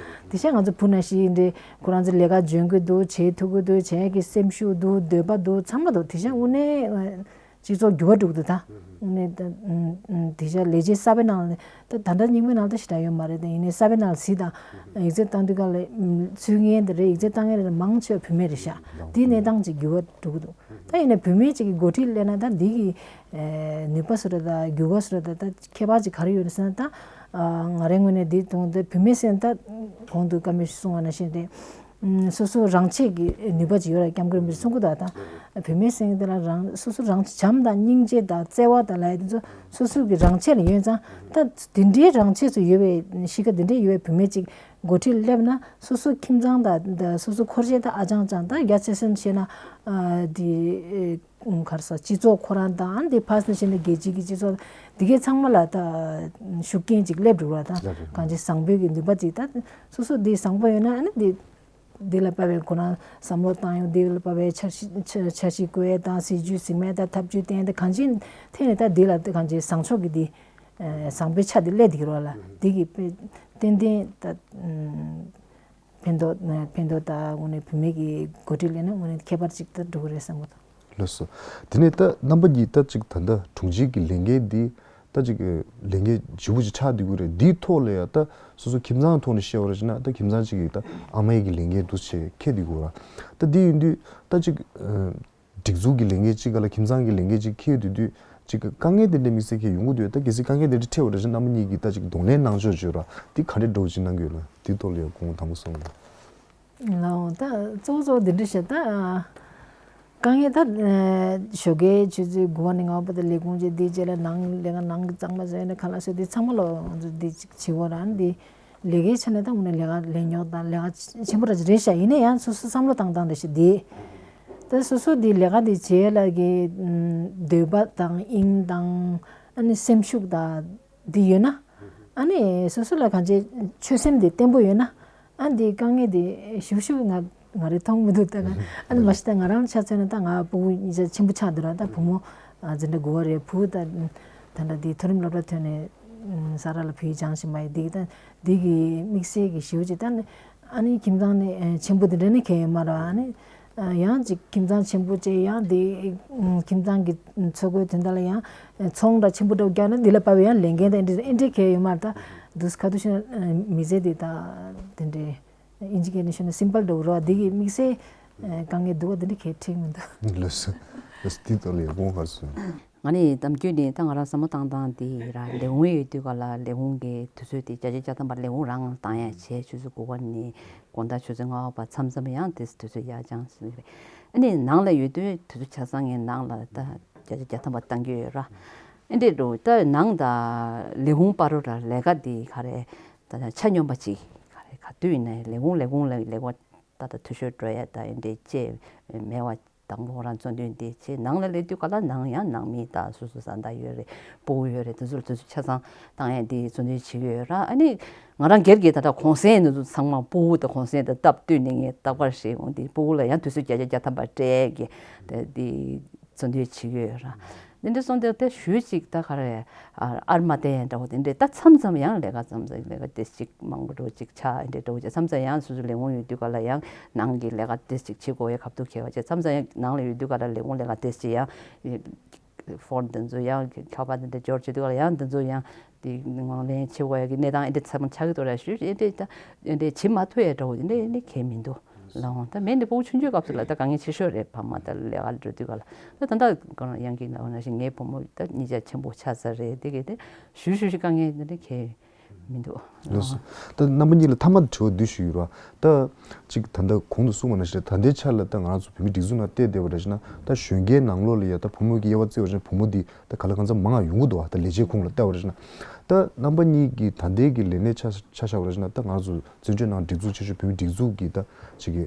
དེ་ཤ་ང་ཚོ་བུ་ན་ཤི་ཡིན་འདྲ་ཁོ་རང་ཚོ་ལས་ཀ་འཇོན་གི་འདུག་བྱེད་ཐུབ་གི་འདུག་བྱེད་ཀྱི་སེམས་ཤུགས་འདུག་འདོད་པ་འདུག་ཚང་མ་འདུག་དེ་ཤ་དངོས་གནས་སྤྱི་ཚོགས་འགྱུར་བ་འགྲོ་གི་འདུག་ད་དངོས་གནས་ད་དེ་ཤ་ལས་བྱེད་གསར་པའི་ནང་ལ་ད་ད་ལྟ་རྙིང་མའི་ནང་ལ་ད་ཞེ་དྲག་ཡོད་མ་རེད། ད་ཡིན་ནའི་གསར་པའི་ནང་ལ་གཟིགས་དང་ཡིག་ཚད་བཏང་དུས་ག་ལ་ཚུལ་ངན་དེ་རེད། ཡིག་ཚད་བཏང་མཁན་རེད་མང་ཆེ་བ་བུད་མེད་རེད་ཤ། དེའི་གནས་སྟངས་ཅིག་འགྱུར་བ་འགྲོ་གི་འདུག་ད་ཡིན་ནའི་བུད་མེད་ཅིག་གི་འགོ་ཁྲིད་སླེབས་ན་ད་འདི་གི་ནུས་པ་སུ་རེད་ད་རྒྱུ་ག་སུ་རེད་ད་ད་ཁྱད་པར་ཅིག་ག་རེ་ཡོད་རེད་ཟེར་ན། ད་ང་རའི་ངོས་ནས་འདི་མཐོང་སྟེ་བུད་མེད་ཟེར་ན་ད་གོང་དུ་བཀའ་མོལ་གསུངས་པ་ནང་བཞིན་ཏེ་སོ་སོ་རང་ཆས་ཀྱི་ནུས་པ་ཅིག་ཡོད་རེད། སྐྱབས་མགོན་རིན་པོ་ཆེས་གསུང་གི་འདུག་ད་བུད་མེད་ཟེར་མཁན་དེ་ལ་རང་སོ་སོ་རང་བྱམས་དང་སྙིང་རྗེ་དང་བརྩེ་བ་དང་ལ་ཡ་དེ་ཚོ་སོ་སོ་གི་རང་ཆས་ལ་ཡོད་ཙང་ད་དེ་འདྲའི་རང་ཆས་སུ་ཡོད་པའི་གཤིས་ཀ་དེ་འདྲའི་ཡོད་པའི་བུད་མེད་ཅིག་འགོ་ཁྲིད་སླེབས་ན་སོ་སོ་ཁྱིམ་ཚང་དང་ད་སོ་སོ་འཁོར་གཞས་དང་ཨ་ཅང་ཅང་ད་རྒྱ་ཆེ་སོན་བྱས་ན་ཨ་དེ་ག་རེ་ཟ་སྤྱི་ཚོགས་ཁོ་རང་དང་དེ་ཕར་ཚུར་བྱས་ན་རྒྱལ་སྤྱི་གི་སྤྱི་ཚོགས་དེ་གའི་ཚང་མ་ལ་ད་ཤུགས་རྐྱེན་ཅིག་སླེབས་འགྲོ་བ་དང་གང་ཅི་བཟང་པོའི་གི་ནུས་པ་ཅིག་ད་སོ་སོ་དེ་བཟང་པོ་ཡོད་ན་ཨ་ནི་དེ་དེ་ལ་དཔག་པའི་ཁོ་རང་བསམ་བློ་བཏང་ཡོང་། དེ་ལ་དཔག་པའི་འཆར་གཞི་འཆར་འཆར་གཞི་བཀོད་ཡས་དང་སྲིད་ཇུས་ཟིན་མ་ཡས་དང་ཐབས་ཇུས་བསྟན་ཏེ་གང་ཅི་ཐད་ནས་ད་དེ་ལ་གང་ཅི་བཟང་ཕྱོགས་ཀྱི་དེ་བཟང་པོའི་ཆ་དེ་སླེབས་འདུག་རོགས་ལ་དེ་གི་ཏན་ཏན་ད། ཕན་ཐོགས་ཕན་ཐོགས་དང་དངོས་གནས་བུད་མེད་ཀྱི་འགོ་ཁྲིད་ལས་ན་དངོས་གནས་ཁྱད་པར་ཅིག་ཏུ་འགྲོ་གི་རེད་བསམ་གྱི་འདུག་ལགས་སོ། དེ་ནས་ད་རྣམ་པ་གཉིས་ད་ཅིག་ད་ལྟ་དྲུང་ཆེ་གི་ལས་འགན་འདི་ད་ཅིག་ལས་འགན་ལྗིད་པོ་ཅིག་ཆགས་བསྡད་ཀྱི་རེད། འདིའི་ཐོག་ལ་ཡང་ད་སོ་སོ་ཁྱིམ་ཚང་ཐོག་ནས་བཤད་པ་རེད་ཅེ་ན་ད་ཁྱིམ་ཚང་ཅིག་གིས་ད་ཨ་མའི་གི་ལས་འགན་འདུག་སེ་འཁྱེར་བསྡད་ཀྱི་རེད། ད་འདི་ཡིན་དུས་ད་ཅིག་སྒྲིག་འཛུགས་ཀྱི་ལས་འགན་ཅིག་ག་ལ་ཁྱིམ་ཚང་གི་ལས་འགན་ཅིག་འཁྱེར་ཡོང་དུས་ཅིག་དཀའ་ངལ་དེ་འདྲ་དམིགས་བསལ་འཁྱེར་ཡོང་གི་འདུག་ད་གལ་སྲིད་དཀའ་ངལ་དེ་འདྲ་འཕྲད་པ་རེད་ཅེ་ན་རྣམ་པ་གཉིས་ཀྱིས་ད་ཅིག་གདོང་ལེན་གནང་ཕྱོགས་བརྗོད་ར་འདི་ག་འདྲ་འགྲོ་ཅིག་གནང་གི་ཡོད་ན་འདིའི་ཐོག་ལ་ཡང་དགོངས་དག་པོ་གསུངས་ན། ལའོ་ད་གཙོ་བོ་གཙོ་བོ་འདི་འདྲ་བཤད་ད། དཀའ་ངལ་ད་ཞོགས་ཀའི་ཆུ་ཚོད་དགུ་པ་ནས་ལྔ་པ་བར་དུ་ལས་ཁུངས་བྱས་འདི་རྗེས་ལ་ནང་ལས་ཀ་ནང་གི་གཙང་མ་བཟོས་ནས་ཁ་ལག་བཟོས་འདི་ཚང་མ་ལོ་ང་ཚོ་འདི་ཅིག་བྱེད་དགོས་ར་འདི། ལས་ཀའི་ཆ་ནས་ད་དངོས་གནས་ལས་ཀ་ལས་རྙོག་དང་ལས་ཀ་ཆེན་པོ་ར་རེད་ཤག་ཡིན་ན་ཡང་སོ་སོ་བསམ་བློ་བཏང་སྟངས་རེ་ཞིག་འདི། ད་སོ་སོ་འདི་ལས་ཀ་འདི་བྱེད་ལ་གི་འདོད་པ་དང་དབྱིངས་དང་ཨ་ནི་སེམས་ཤུགས་དང་འདི་ཡོད་ན། ཨ་ནི་སོ་སོ་ལ་གང་ཅི་ཆོད་སེམས་འདི་བརྟན་པོ་ཡོད་ན། ཨ་འདི་དཀའ་ངལ་འདི་ཞིབ་ཞིབ་ང་ང་རེ་མཐོང་མི་འདུག་ད་ང་ཨ་ནི་མ་གཞི་ད་ང་རང་ཆ་མཚོན་ན་ད་ང་ཕྲུ་གུ་གཉིས་ཆ་ཆེན་པོ་ཆགས་འདུག་ར། ད་བུ་མོ་འཛིན་གྲྭ་དགུ་པ་རེད། བུ་ད་ད་ལྟ་འདི་མཐོ་རིམ་སློབ་གྲྭ་ཐོན་ནས་ས་ར་ལ་བུ་ཡིས་སྦྱངས་བཞིན་པ་ཡིན། འདི་ད་འདི་གི་དམིགས་བསལ་གྱི་ཞེ་པོ་ཅིག་ད་ནི་ཨ་ནི་ཁྱིམ་ཚང་ནི་ཆེན་པོ་འདི་འདྲ་ནི་གང་ཡང་ཡོད་མ་རེད། ཨ་ནི་ཡང་ཅིག་ཁྱིམ་ཚང་ཆེན་པོ་བྱས་ཡང་འདི་ཁྱིམ་ཚང་གི་འཚོ་གོས་དོན་དག་ལ་ཡང་ཚོང་འདྲ་ཆེན་པོ་འདྲ་བོ་རྒྱག་ན་འདི་ལ་བབས་པའི་ཡང་ལས་འགན་དང་འདི་འདྲ་གང་ཡང་ཡོད་མ་རེད། ད་འདུག་ཁ་ཐུག་བཤད་ན་མི་ཚེ་འདི་ད་དེ་འདྲའི་ཨིན་ཇི་སྐད་ནས་ཤོད་ན་སིམ་པལ་འདྲ་བོ་རེད་བ། འདི་གི་དམིགས་བསལ་དཀའ་ངལ་འདུག་བ་འདི་འདྲ་གང་ཡང་འཕྲད་མི་འདུག་ལགས་སོ། ལགས་སོ། འདི་ཐོག་ལ་ཡང་དགོངས་ཁ་སོ། ང་ནི་གཏམ་རྒྱུད་ནི་ད་ང་རང་བསམ་བློ་བཏང་སྟངས་དེ་ར་ལས་ཁུངས་ཡོད་དུས་ག་ལ་ལས་ཁུངས་ཀྱི་དུས་ཚོད་དེ་བརྒྱ་ཆ་བརྒྱ་ཐམ་པ་ལས་ཁུངས་རང་བཏང་ཡ་བྱས་ཆུ་ཚོད་དགུ་པ་ནས་དགོང་དག་ཆུ་ཚོད་ལྔ་པ་བར་མཚམས་མཚམས་ཡང་དེ་དུས་ཚོད་ཡར་བརྐྱངས་ཟིན་རེད། ཨ་ནི་ནང་ལ་ཡོད་དུས་དུས་ཚོད་ཆ་ཚང་ངས་ནང་ལ་ད་བརྒྱ་ཆ་བརྒྱ་ཐམ་པ་བཏང་གི་ཡོད་ར། ཨ་འདྲས་འགྲོ་ད་ནང་ད་ལས་ཁུངས་བར་རུ་ར་ལས་ཀ་དེ་ག་རེ་ད་ཆ་སྙོམས་པ་ཅིག་ག་རེ་ག་དུས་ཡིན་ན་ལས་ཁུངས་ལས་ཁུངས་ལ་ལས་ཀ་ད་ད་འཐུས་ཤོར་འགྲོ་ཡ་ད་ཨ་འདྲས་ཅེས་མེད་བ། དང་པོ་ཁོ་རང་གཙོ་འདོན་དེ་བྱས་ནང་ལ་སླེབས་དུས་ག་ལ་ནང་ཡང་ནང་མི་དང་སོ་སོ་བཟའ་ཟླ་ཡོད་རེད། སྤུ་གུ་ཡོད་རེད། དེ་ཚོ་ལ་དུས་ཚོད་ཆ་ཚང་བཏང་ཡས་དེ་གཙོ་འདོན་བྱེད་ཀྱི་ཡོད་ར། ཨ་ནི་ང་རང་སྒེར་གྱི་ད་ལྟ་གུང་སེང་ནི་ཚོ་ཚང་མ་སྤུ་གུ་དང་གུང་སེང་དང་སྟབས་བསྟུན་ནས་ངས་རྟག་པར་བྱེད་འོང་དེ་སྤུ་གུ་ལ་ཡང་དུས་ཚོད་བརྒྱ་ཆ་བརྒྱ་ཐམ་པ་སྤྲད་ཀྱི་དེ་དེ་གཙོ་འདོན་བྱེད་ཀྱི་ཡོད་ར། དེ་འདྲ་སོང་དེ་དེ་ཞུས་ཅིག་ད་ག་རེ། ཨར་མ་བསྟན་འདྲ་བོ་དེ་འདྲས་ད་མཚམས་མཚམས་ཡང་ལས་ཀ་མཚམས་མཚམས་ལས་ཀ་དེ་ཅིག་མང་པོ་འགྲོ་ཅིག་ཆགས་འདྲས་འགྲོ་ཅིག་མཚམས་མཚམས་ཡང་སོ་སོ་ལས་ཁུངས་ཡོད་དུས་ག་ལ་ཡང་ནང་གི་ལས་ཀ་དེ་ཅིག་བྱེད་དགོས་ཡ་ཁ་ཐུག་ཁེལ་བ་བྱས་མཚམས་མཚམས་ཡང་ནང་ལ་ཡོད་དུས་ག་ལ་ལས་ཁུངས་ལས་ཀ་དེ་ཅིག་ཡང་ ཕོན་དེ་ཚོ་ཡང་ཁ་པར་དེ་འདྲ་འབྱོར་བྱེད་དུས་ལ་ཡང་དེ་ཚོ་ཡང་དེ་ངང་ལེན་བྱེད་དགོས་ཡ་གི་གནས་སྟངས་ཨེ་འདྲ་ཚང་མ་ཆགས་ཀྱི་འདུག་ར། ཞུ་ཨེ་འདྲ་ད་ཨེ་འདྲ་བྱེད་མ་ཐུབ་ཡ་འདྲ་བོ་དེ་འདྲ་ཨེ་འདྲ་གལ་མི་འདུག་ལ། འོང་ད་མེད་འདི་ཕྲུ་གུ་ཆུང་ཆུང་སྐབས་སུ་ལ་ད་དཀའ་ངལ་ཆེ་ཤོས་རེད། ཕ་མ་ད་ལས་ཀ་འགྲོ་དུས་ག་ལ་ད་ད་ད་ག་ཡང་གི་ན་འོ་ན་ཞིག་ངའི་བུ་མོ་ད་གཉིས་ཆ་ཆེན་པོ་ཆགས་ཚར་རེད། དེ་གི་དེ་ཞུ་ཞུ་ཞིག་དཀའ་ངལ་དེ་འདྲ་གལ་མི་འདུག་ལགས་སོ། ད་རྣམ་པ་གཉིས་ལ་མཐའ་མ་དྲི་བ་འདི་ཞུ་ཡོད་ར། ད་ཅིག་ད་ལྟ་གོང་དུ་གསུངས་པ་ནང་བཞིན་ད་ལྟའི་ཆ་ལ་ད་ང་རང་ཚོ་བོད་མི་སྒྲིག་འཛུགས་ནང་བལྟས་བསྡད་པ་འདྲ་ཞིག་ན། ད་གཞོན་སྐྱེས་ནང་ལོགས་ལ་ཡ་ད་བུ་མོ་གི་དབྱེ་བ་བརྩི་བ་ཞིག་ན་བུ་མོ་འདི་ད་ག་ལ་གང་འཚམ་མང་ང་ཡོང་གི་འདུག་བ། ད་ལས་བྱེད་ཁོངས་ལ་བལྟས་པ་འདྲ་ཞིག་ན། ད་རྣམ་པ་གཉིས་ཀྱི་ད་ལྟའི་གི་ལས་གནས་ཆ་ཆ་བཞག་པ་འདྲ་ཞིག་ན། ད་ང་རང་ཚོ་བཙན་བྱོལ་ནང་སྒྲིག་འཛུགས་ཆེ་ཤོས་བོད་མི་སྒྲིག་འཛུགས་ཀྱི་ད་ཅིག་གི་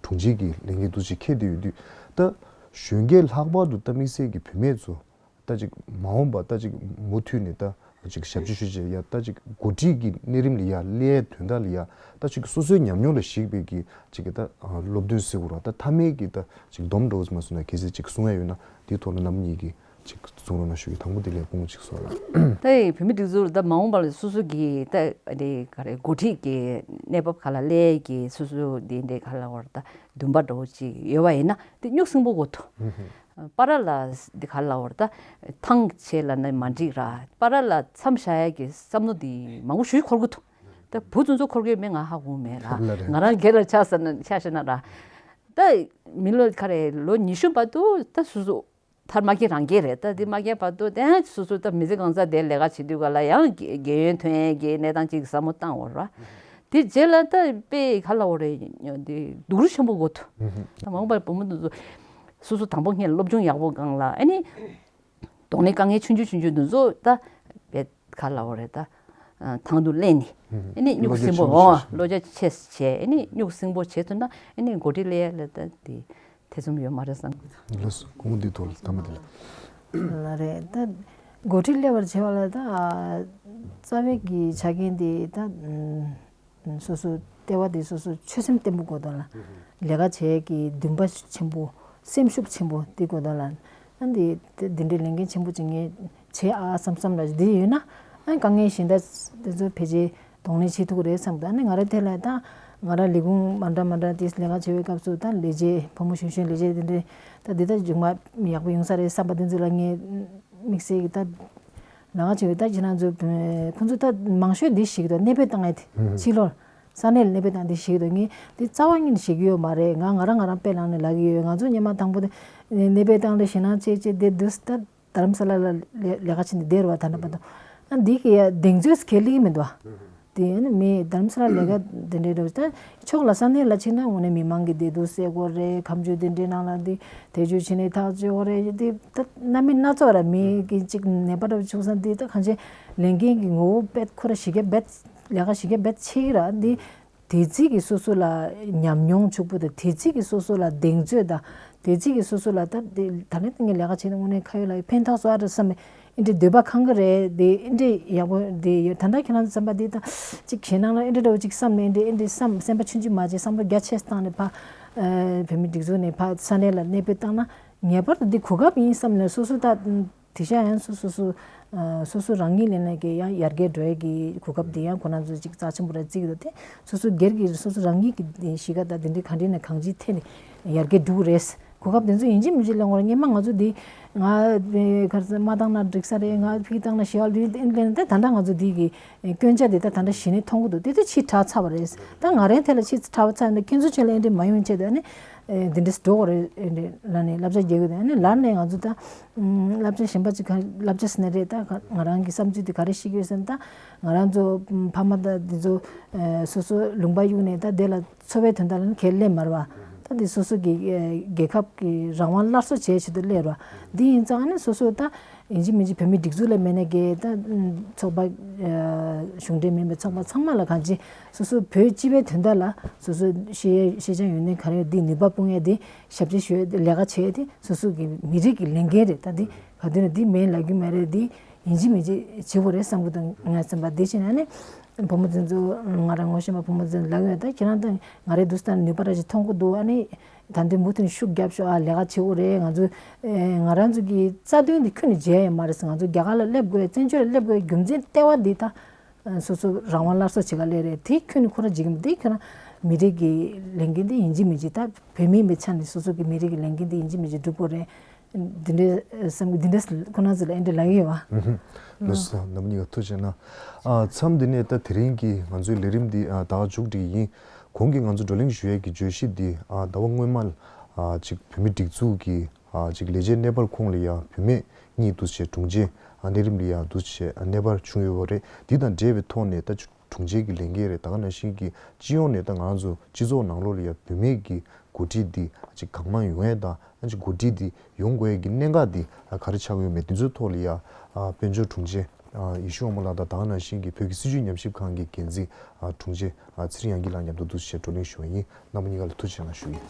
དྲུང་ཆེ་གི་ལས་འགན་འདུག་ཅིག་འཁྱེར་བསྡད་ཡོད་དུས། ད་གཞོན་སྐྱེས་ལྷག་པར་དུ་ད་དམིགས་བསལ་གྱི་བུད་མེད་ཚོ་ད་ཅིག་མ་འོངས་པ་ད་ཅིག་མུ་མཐུད་ནས་ད་ཅིག་ཞབས་ཕྱི་ཞུ་བྱེད་ཡ་ད་ཅིག་འགོ་ཁྲིད་ཀྱི་གནས་རིམ་ལ་ཡ་སླེབས་ཡའི་དོན་དག་ལ་ཡ་ད་ཅིག་སོ་སོའི་ཉམས་མྱོང་ལ་གཞིགས་པའི་གི་ཅིག་གི་ད་སློབ་སྟོན་ཟེར་དགོས་ར། ད་མཐའ་མའི་གི་ད་ཅིག་སྡོམ་འགྲོ་མ་སོང་ན་གལ་སྲིད་ཅིག་གསུང་ཡ་ཡོད་ན་དེའི་ཐོག་ལ་རྣམ་གཉིས་ཀྱི་ཅིག་གསུང་རོགས་གནང་ཞུ་གི། དང་པོ་དེ་ལས་སྐུ་ངོ་ཅིག་གསུང་རོགས། ད་བོད་མི་སྒྲིག་འཛུགས་ད་མ་འོངས་པ་ལ་སོ་སོ་གི་ད་དེ་ག་རེ་འགོ་ཁྲིད་ཀྱི་གནས་བབ་ག་ལ་སླེབས་ཀྱི་སོ་སོ་དེ་འདྲའི་ག་ལ་བར་ད་འདུན་པ་འདྲ་བོ་ཅིག་ཡོད་པ་ཡིན་ན་དེ་སྨྱུག་སྲིང་པོ་དགོས་ཐུག་པ་ར་ལ་འདི་ག་ལ་བར་ད་ཐང་ཆད་ལ་ན་མ་འགྲིག་ར། པ་ར་ལ་མཚམས་བཞག་ཡ་གི་བསམ་བློ་འདི་མང་པོ་ཞུ་འཁོར་གི་འདུག་ད་བུ་ཚོ་ཚོ་འཁོར་གི་མེད་ང་ཧ་གོ་མེད་ར། ལ་རེད། ང་རང་སྒེར་ལ་ཆ་ཟེར་ན་ཆ་བཞག་ན་ར། ད་མི་ལོ་ག་རེ་ལོ་ཉི་ཤུ་བར་དུ་ད་སོ་སོ་མཐར་མ་སྐྱེས་རང་སྐྱེས་རེད། ད་འདི་མ་སྐྱེས་བར་དུ་དེ་སོ་སོ་ད་མི་ཚེ་གང་ཚ་དེ་ལས་ཀ་བྱེད་དུས་ག་ལ་ཡང་རྒྱལ་ཡོན་ཐོན་ཡས་ཀྱི་གནས་སྟངས་ཅིག་བསམ་བློ་བཏང་བ་ར། དེ་རྗེས་ལ་ད་དཔེ་ག་ལ་བ་རེད། འདི་སྡུག་རུས་ཆེན་པོ་དགོས་ཐུག་ད་མ་འོངས་པར་བུ་མོ་འདི་ཚོ་སོ་སོ་དང་པོ་སྔོན་སློབ་སྦྱོང་ཡག་པོ་སྒང་ལ་ཨ་ནི། གདོང་ལེན་དཀའ་ངལ་ཆུང་ཆུང་ཆུང་ཆུང་འདི་ཚོ་ད་བེད་ག་ལ་བ་རེད་ད། ཐང་དུ་ལེན་ནི། ཨ་ནི་སྨྱུག་སྲིང་པོ་འོ་བློ་རྒྱ་ཆེ་བྱས་ཨ་ནི་སྨྱུག་སྲིང་པོ་བྱེད་ཐུབ་ན་ཨ་ནི་འགོ་ཁྲིད་ལས་ལ་ད་དེ་ཐེ་ཚོམ་ཡོད་མ་རེད་བསམ་གི་འདུག་ལགས་སོ། སྐུ་ངོ་འདི་ཐོག་ལ་ཐ་མ་དེ་ལ། ལ་རེད་ད། འགོ་ཁྲིད་སླེབས་པར་བྱེད་པ་ལ་ད། རྩ་བའི་གི་ཆ་རྐྱེན་དེ་ད། སོ་སོ་ལྟེ་བ་དེ་སོ་སོ་ཆོད་སེམས་བརྟན་པོ་དགོས་དོན་ལ། ལས་ཀ་བྱེད་ཀྱི་འདུན་པ་ཆེན་པོ་སེམས་ཤུགས་ཆེན་པོ་དེ་དགོས་དོན་ལ། ཨ་འདི་འདི་འདྲའི་ལས་འགན་ཆེན་པོ་ཅིག་ངས་བྱེད་ཨ་བསམ་བསམ་ལ་འདི་ཡོད་ན། ཨ་དཀའ་ངལ་གཞན་དག་དེ་ཚོ་ཕལ་ཆེར་གདོང་ལེན་བྱེད་ཐུབ་ཀྱི་རེད་བསམ་གི་འདུག་ཨ་ནི་ང་རང་དེ་ལ་ད་ང་རང་ལས་ཁུངས་མ་འདྲ་མ་འདྲ་དེ་ལས་ཀ་བྱེད་པའི་སྐབས་སུ་ད་ལས་བྱེད་ཕོ་མོ་གཞོན་གཞོན་ལས་བྱེད་དེ་འདྲའི་ད་འདི་ད་མཇུག་མ་ཡག་པོ་ཡོང་ས་རེད་བསམ་པ་དེ་ཚོ་ལ་ངས་དམིགས་བསལ་གྱི་ད། ལས་ཀ་བྱེད་པའི་ད་ཁྱེད་རང་ཚོ་ཁོང་ཚོ་ད་མང་ཤོས་འདི་ཤེས་ཀྱི་འདུག་གནས་སྤོས་བཏང་ཡས་དེ་ཕྱི་ལོགས་ས་གནས་ལ་གནས་སྤོས་བཏང་འདི་ཤེས་ཀྱི་འདུག་ངས་འདི་རྩ་བ་ཉིད་ནས་ཤེས་ཀྱི་ཡོད་མ་རེད། ང་ང་རང་ང་རང་དཔེ་བླངས་ནས་ལབ་ཀྱི་ཡོད། ང་ཚོ་སྔོན་མ་དང་པོ་དེ་གནས་སྤོས་བཏང་ལ་ཞེད་སྣང་སྐྱེས་སྐྱེས་བསྡད་དུས་ད་རྡ་རམ་ས་ལ་ལ་ལས་ལས་ཀ་བྱེད་ནས་བསྡད་རེད་བ། ད་ནི་བར་དུ་ཨ་འདི་གི་ཡ་གདེང་ཚོད་གལ་ལེགས་མི་འདུག་བ། དེ་ནི་མི་རྡ་རམ་ས་ལ་ལས་ཀ་དེ་འདྲའི་འགྲོ་ད་ཕྱོགས་ལ་ས་གནས་ལ་ཕྱིན་ན་དངོས་གནས་མི་མང་གི་བདེ་སྡུག་སེལ་དགོས་རེད། ཁ་མཆུ་དེ་འདྲའི་ནང་ལ་འདི་དེ་བཅུ་ཕྱིན་ནས་ཐག་གཅོད་དགོས་རེད། དེ་ད་རྣམ་སྨིན་སྣ་ཚོགས་ར་མི་གི་གཅིག་ནད་པ་འདྲ་བྱུང་ས་འདི་ད་གང་ཆེ་ལས་འགན་གི་ངོ་བོ་བེད་ཁོ་ར་ཞིག་ག་བེད་ལས་ཀ་ཞིག་ག་བེད་ཆེ་གི་ར། འདི་དེ་རྩིས་ཀྱི་སོ་སོ་ལ་ཉམས་མྱོང་ཕྱུག་པོ་དང་དེ་རྩིས་ཀྱི་སོ་སོ་ལ་གདེང་ཚོད་དང་དེ་རྩིས་ཀྱི་སོ་སོ་ལ་ད་དེ་ད་ནི་ངས་ལས་ཀ་བྱེད་ན་དངོས་གནས་ཁ་ཡོད་ལག་ཡོད་ཕན་ཐོགས་སོ་ཨ་ར་བསམ་ནས། ཨེ་འདྲའི་འདོད་པ་ཁེངས་གི་རེད་དེ། ཨེ་འདྲའི་ཡག་པོ་དེ་ཡོད། ད་ལྟ་ཁྱེད་རང་ཚོ་བསམ་པ་འདི་ད་ཅིག་ཞེད་སྣང་ལ་ཨེ་འདྲ་འདྲ་བོ་ཅིག་བསམ་ནས་ཨེ་འདྲའི་ཨེ་འདྲའི་བསམ་སེམས་པ་ཆུང་ཆུང་མ་བྱེད། བསམ་བློ་རྒྱ་ཆེ་བཏང་ནས་ཕ་བོད་མི་སྒྲིག་འཛུགས་ནས་ཕ་ས་གནས་ལ་གནས་སྤོས་བཏང་ན་ངེས་པར་དུ་འདི་གོ་སྐབས་ཡིན་བསམ་ནས་སོ་སོ་ད་དེ་ཤ་ཡང་སོ་སོ་སོ་སོ་སོ་རང་ཉིད་ལས་ནས་ཀྱི་ཡང་ཡར་རྒྱས་འགྲོ་ཡས་ཀྱི་གོ་སྐབས་འདི་ཡང་ཁོ་རང་ཚོ་ཅིག་རྩ་ཆེན་པོ་ར་བརྩི་གི་འདུག་དེ་སོ་སོ་སྒེར་གྱི་སོ་སོ་རང་ཉིད་ཀྱི་གཞིས་ཀ་ད་དེ་འདྲའི་གང་འདྲ་ནས་གང་ཅིའི་ཐད་ནས་ཡར་རྒྱས་འགྲོ་གི་རེད། གོ་སྐབས་དེ་ཚོ་ཡིན་གཅིག་མིན་གཅིག་ལེན་དགོས་རེད། སྔོན་མ་ང་ཚོ་འདི་ང་གར་ས་མ་བཏང་ན་འགྲིག་ས་རེད། ང་ཕིག་བཏང་ན་ཞེ་བ་ལུས་ལེན་ད་ད་ལྟ་ང་ཚོ་འདི་གི་སྐྱོན་ཆ་དེ་ད་ད་ལྟ་གཞི་ནས་མཐོང་གི་འདུག་དེ་ཚོ་ཕྱིས་དྲག་ཚར་བ་རེད། ད་ང་རའི་ཐད་ལ་ཕྱིས་དྲག་པ་ཚར་ན་ཁྱེད་ཚོ་ཆེད་ལ་ཨེ་འདྲ་མ་ཡོང་ཆེད་དུ་ཨ་ནི་འདི་འདྲས་འགྲོ་དགོས་རེད། ཨེ་འདྲ་ལ་ནས་བསླབ་བྱ་རྒྱག་གི་འདུག་ཨ་ནི་ལར་ནས་ང་ཚོ་ད་བསླབ་བྱ་གཞན་པ་ཅིག་ག་བསླབ་བྱ་ཟེར་ན་རེད། ད་ང་རང་གི་བསམ་ཚུལ་དེ་ག་རེ་ཤེས་ཀྱི་ཡོད་ཟེར་ན་ད་ང་རང་ཚོ་ཕ་མ་ད་འདི་ཚོ་སོ་སོ་ལུང་པ་གཡུགས་ནས་ད་དེ་ལ། འཚོ་བའི་དོན་དག་ལ་ནི་གལ་ལེ་མར་བ། ད་འདི་སོ་སོ་གི་ཨེ་རྒྱལ་ཁབ་ཀྱི་རང་དབང་སླར་གསོ་བྱེད་ཆེད་དུ་སླེབས་ར། འདི་ཡིན་ཙང་ནི་སོ་སོ་ད་ཡིན་གཅིག་མིན་གཅིག་བོད་མི་སྒྲིག་འཛུགས་ལ་མེད་ནས་གི་ད་ཚོགས་པ་ཨེ་གཞུང་འབྲེལ་མིན་པའི་ཚོགས་པ་ཚང་མ་ལ་གང་ཅི་སོ་སོ་བོད་སྤྱི་པའི་དོན་དག་ལ་སོ་སོ་ཤེས་ཤེས་བྱ་ཡོད་ནས་ག་རེ་འདི་ནུས་པ་སྤུངས་ཡས་འདི་ཞབས་ཕྱི་ཞུ་ཡས་འདི་ལས་ཀ་བྱེད་ཡས་འདི་སོ་སོ་གི་མི་རིགས་ཀྱི་ལས་འགན་རེད། ད་འདི་ག་དུས་ན་འདི་མེད་ལབ་རྒྱུ་མ་རེད། འདི་ཡིན་གཅིག་མིན་གཅིག་བྱེད་དགོས་རེད་བསམ་གི་འདུག་ངས་བསམ་པ་འདི་བྱས་ནས་ནི། བུ་མོ་དེ་ཚོ་ང་རང་ངོ་ཤེས་པ་བུ་མོ་དེ་ཚོ་ལབ་ཡོད། ད་ཁྱེད་རང་ད་ང་རའི་འདུག་སྟངས་ནུས་པ་ར་ཞིག་མཐོང་གི་འདུག་ཨ་ནི་ད་འདི་མུ་མཐུད་ནས་ཤུགས་རྒྱབ་ཤོག་ཨ་ལས་ཀ་བྱེད་དགོས་རེད། ང་ཚོ་ཨེ་ང་རང་ཚོ་གི་རྩ་དོན་འདི་ཁྱོན་ནས་བརྗེད་ཡ་མ་རེད་ཟེར། ང་ཚོ་རྒྱ་གར་ལ་སླེབས་དགོས་བཙན་བྱོལ་ལ་སླེབས་དགོས་རྒྱུ་མཚན་ལྟེ་བ་འདི་ད་སོ་སོ་རང་དབང་སླར་གསོ་བྱེད་ག་སླེབས་རེད། དེ་ཁྱོན་ནས་ཁོ་རང་བརྗེད་ཀྱི་མི་འདུག་ཁྱོད་རང་མི་རིགས་ཀྱི་ལས་འགན་འདི་ཡིན་གཅིག་མིན་གཅིག་ད་བོད་མི་མི་ཆ་ནས་སོ་སོ་གི་མི་རིགས་ཀྱི་ལས་འགན་འདི་ཡིན་གཅིག་མིན་གཅིག་སྒྲུབ་དགོས་རེད། འདི་འདྲའི་བསམ་གི་འདི་འདྲས་ཁོ་ན་ཚོ་ལ་ཨེ་འདྲ་ལབ་ཀྱི་ཡོད་བ། ལགས་སོ། རྣམ་པ་གཉིས་ཀ་ཐུགས་རྗེ་གནང་། ཨ་མཚམས་འདི་ནས་ད་དེ་རིང་གི་ང་ཚོའི་ལས་རིམ་འདི་ཨ་ད་ག་མཇུག་སྒྲིལ་གྱི་ཡིན། གོང་གི་ང་ཚོ་བགྲོ་གླེང་ཞུ་ཡས་ཀྱི་བརྗོད་གཞི་འདི་ཨ་ཟླ་བ་སྔོན་མ་ལ་ཨ་ཅིག་བུད་མེད་སྒྲིག་འཛུགས་ཀྱི་ཨ་ཅིག་ལས་བྱེད་གནས་སྤར་ཁོངས་ལ་ཡ་བུད་མེད་གཉིས་འདུག་བྱས་དྲུང་ཆེ་ཨ་གནས་རིམ་ལ་ཡ་འདུག་བྱས་ཨ་གནས་སྤར་བྱུང་ཡོད་པ་རེད། འདི་དང་འབྲེལ་བའི་ཐོག་ནས་ད་དྲུང་ཆེ་གི་ལས་འགན་རེད། ད་ག་ནང་བཞིན་གྱི་སྤྱི་ཡོངས་ནས་ད་ང་ཚོ་སྤྱི་ཚོགས་ནང་ལོགས་ལ་ཡ་བུད་མེད་ཀྱི་འགོ་ཁྲིད་འདི་ཅིག་གང་མང་ཡོང་ཡས་དང་ཨ་ཅིག་འགོ་ཁྲིད་འདི་ཡོང་དགོས་ཡས་ཀྱི་གནད་འགག་འདི་ག་རེ་ཆགས་ཡོད་མེད་འདི་ཚོའི་ཐོག་ལ་ཡ་དཔལ་འབྱོར་དྲུང་ཆེ་ཡེ་ཤེས་དབང་མོ་ལགས་དང་ད་ག་ནང་བཞིན་གྱི་བོད་ཀྱི་སྲིད་བྱུས་ཉམས་ཞིབ་ཁང་གི་འགན་འཛིན་དྲུང་ཆེ་ཚེ་རིང་དབྱངས་སྐྱིད་ལགས་མཉམ་དུ་འདུག་བྱས་བགྲོ་གླེང་ཞུ་བ་ཡིན། རྣམ་པ་གཉིས་ཀ་ལ་ཐུགས་རྗེ་གནང་ཞུ་ཡིན།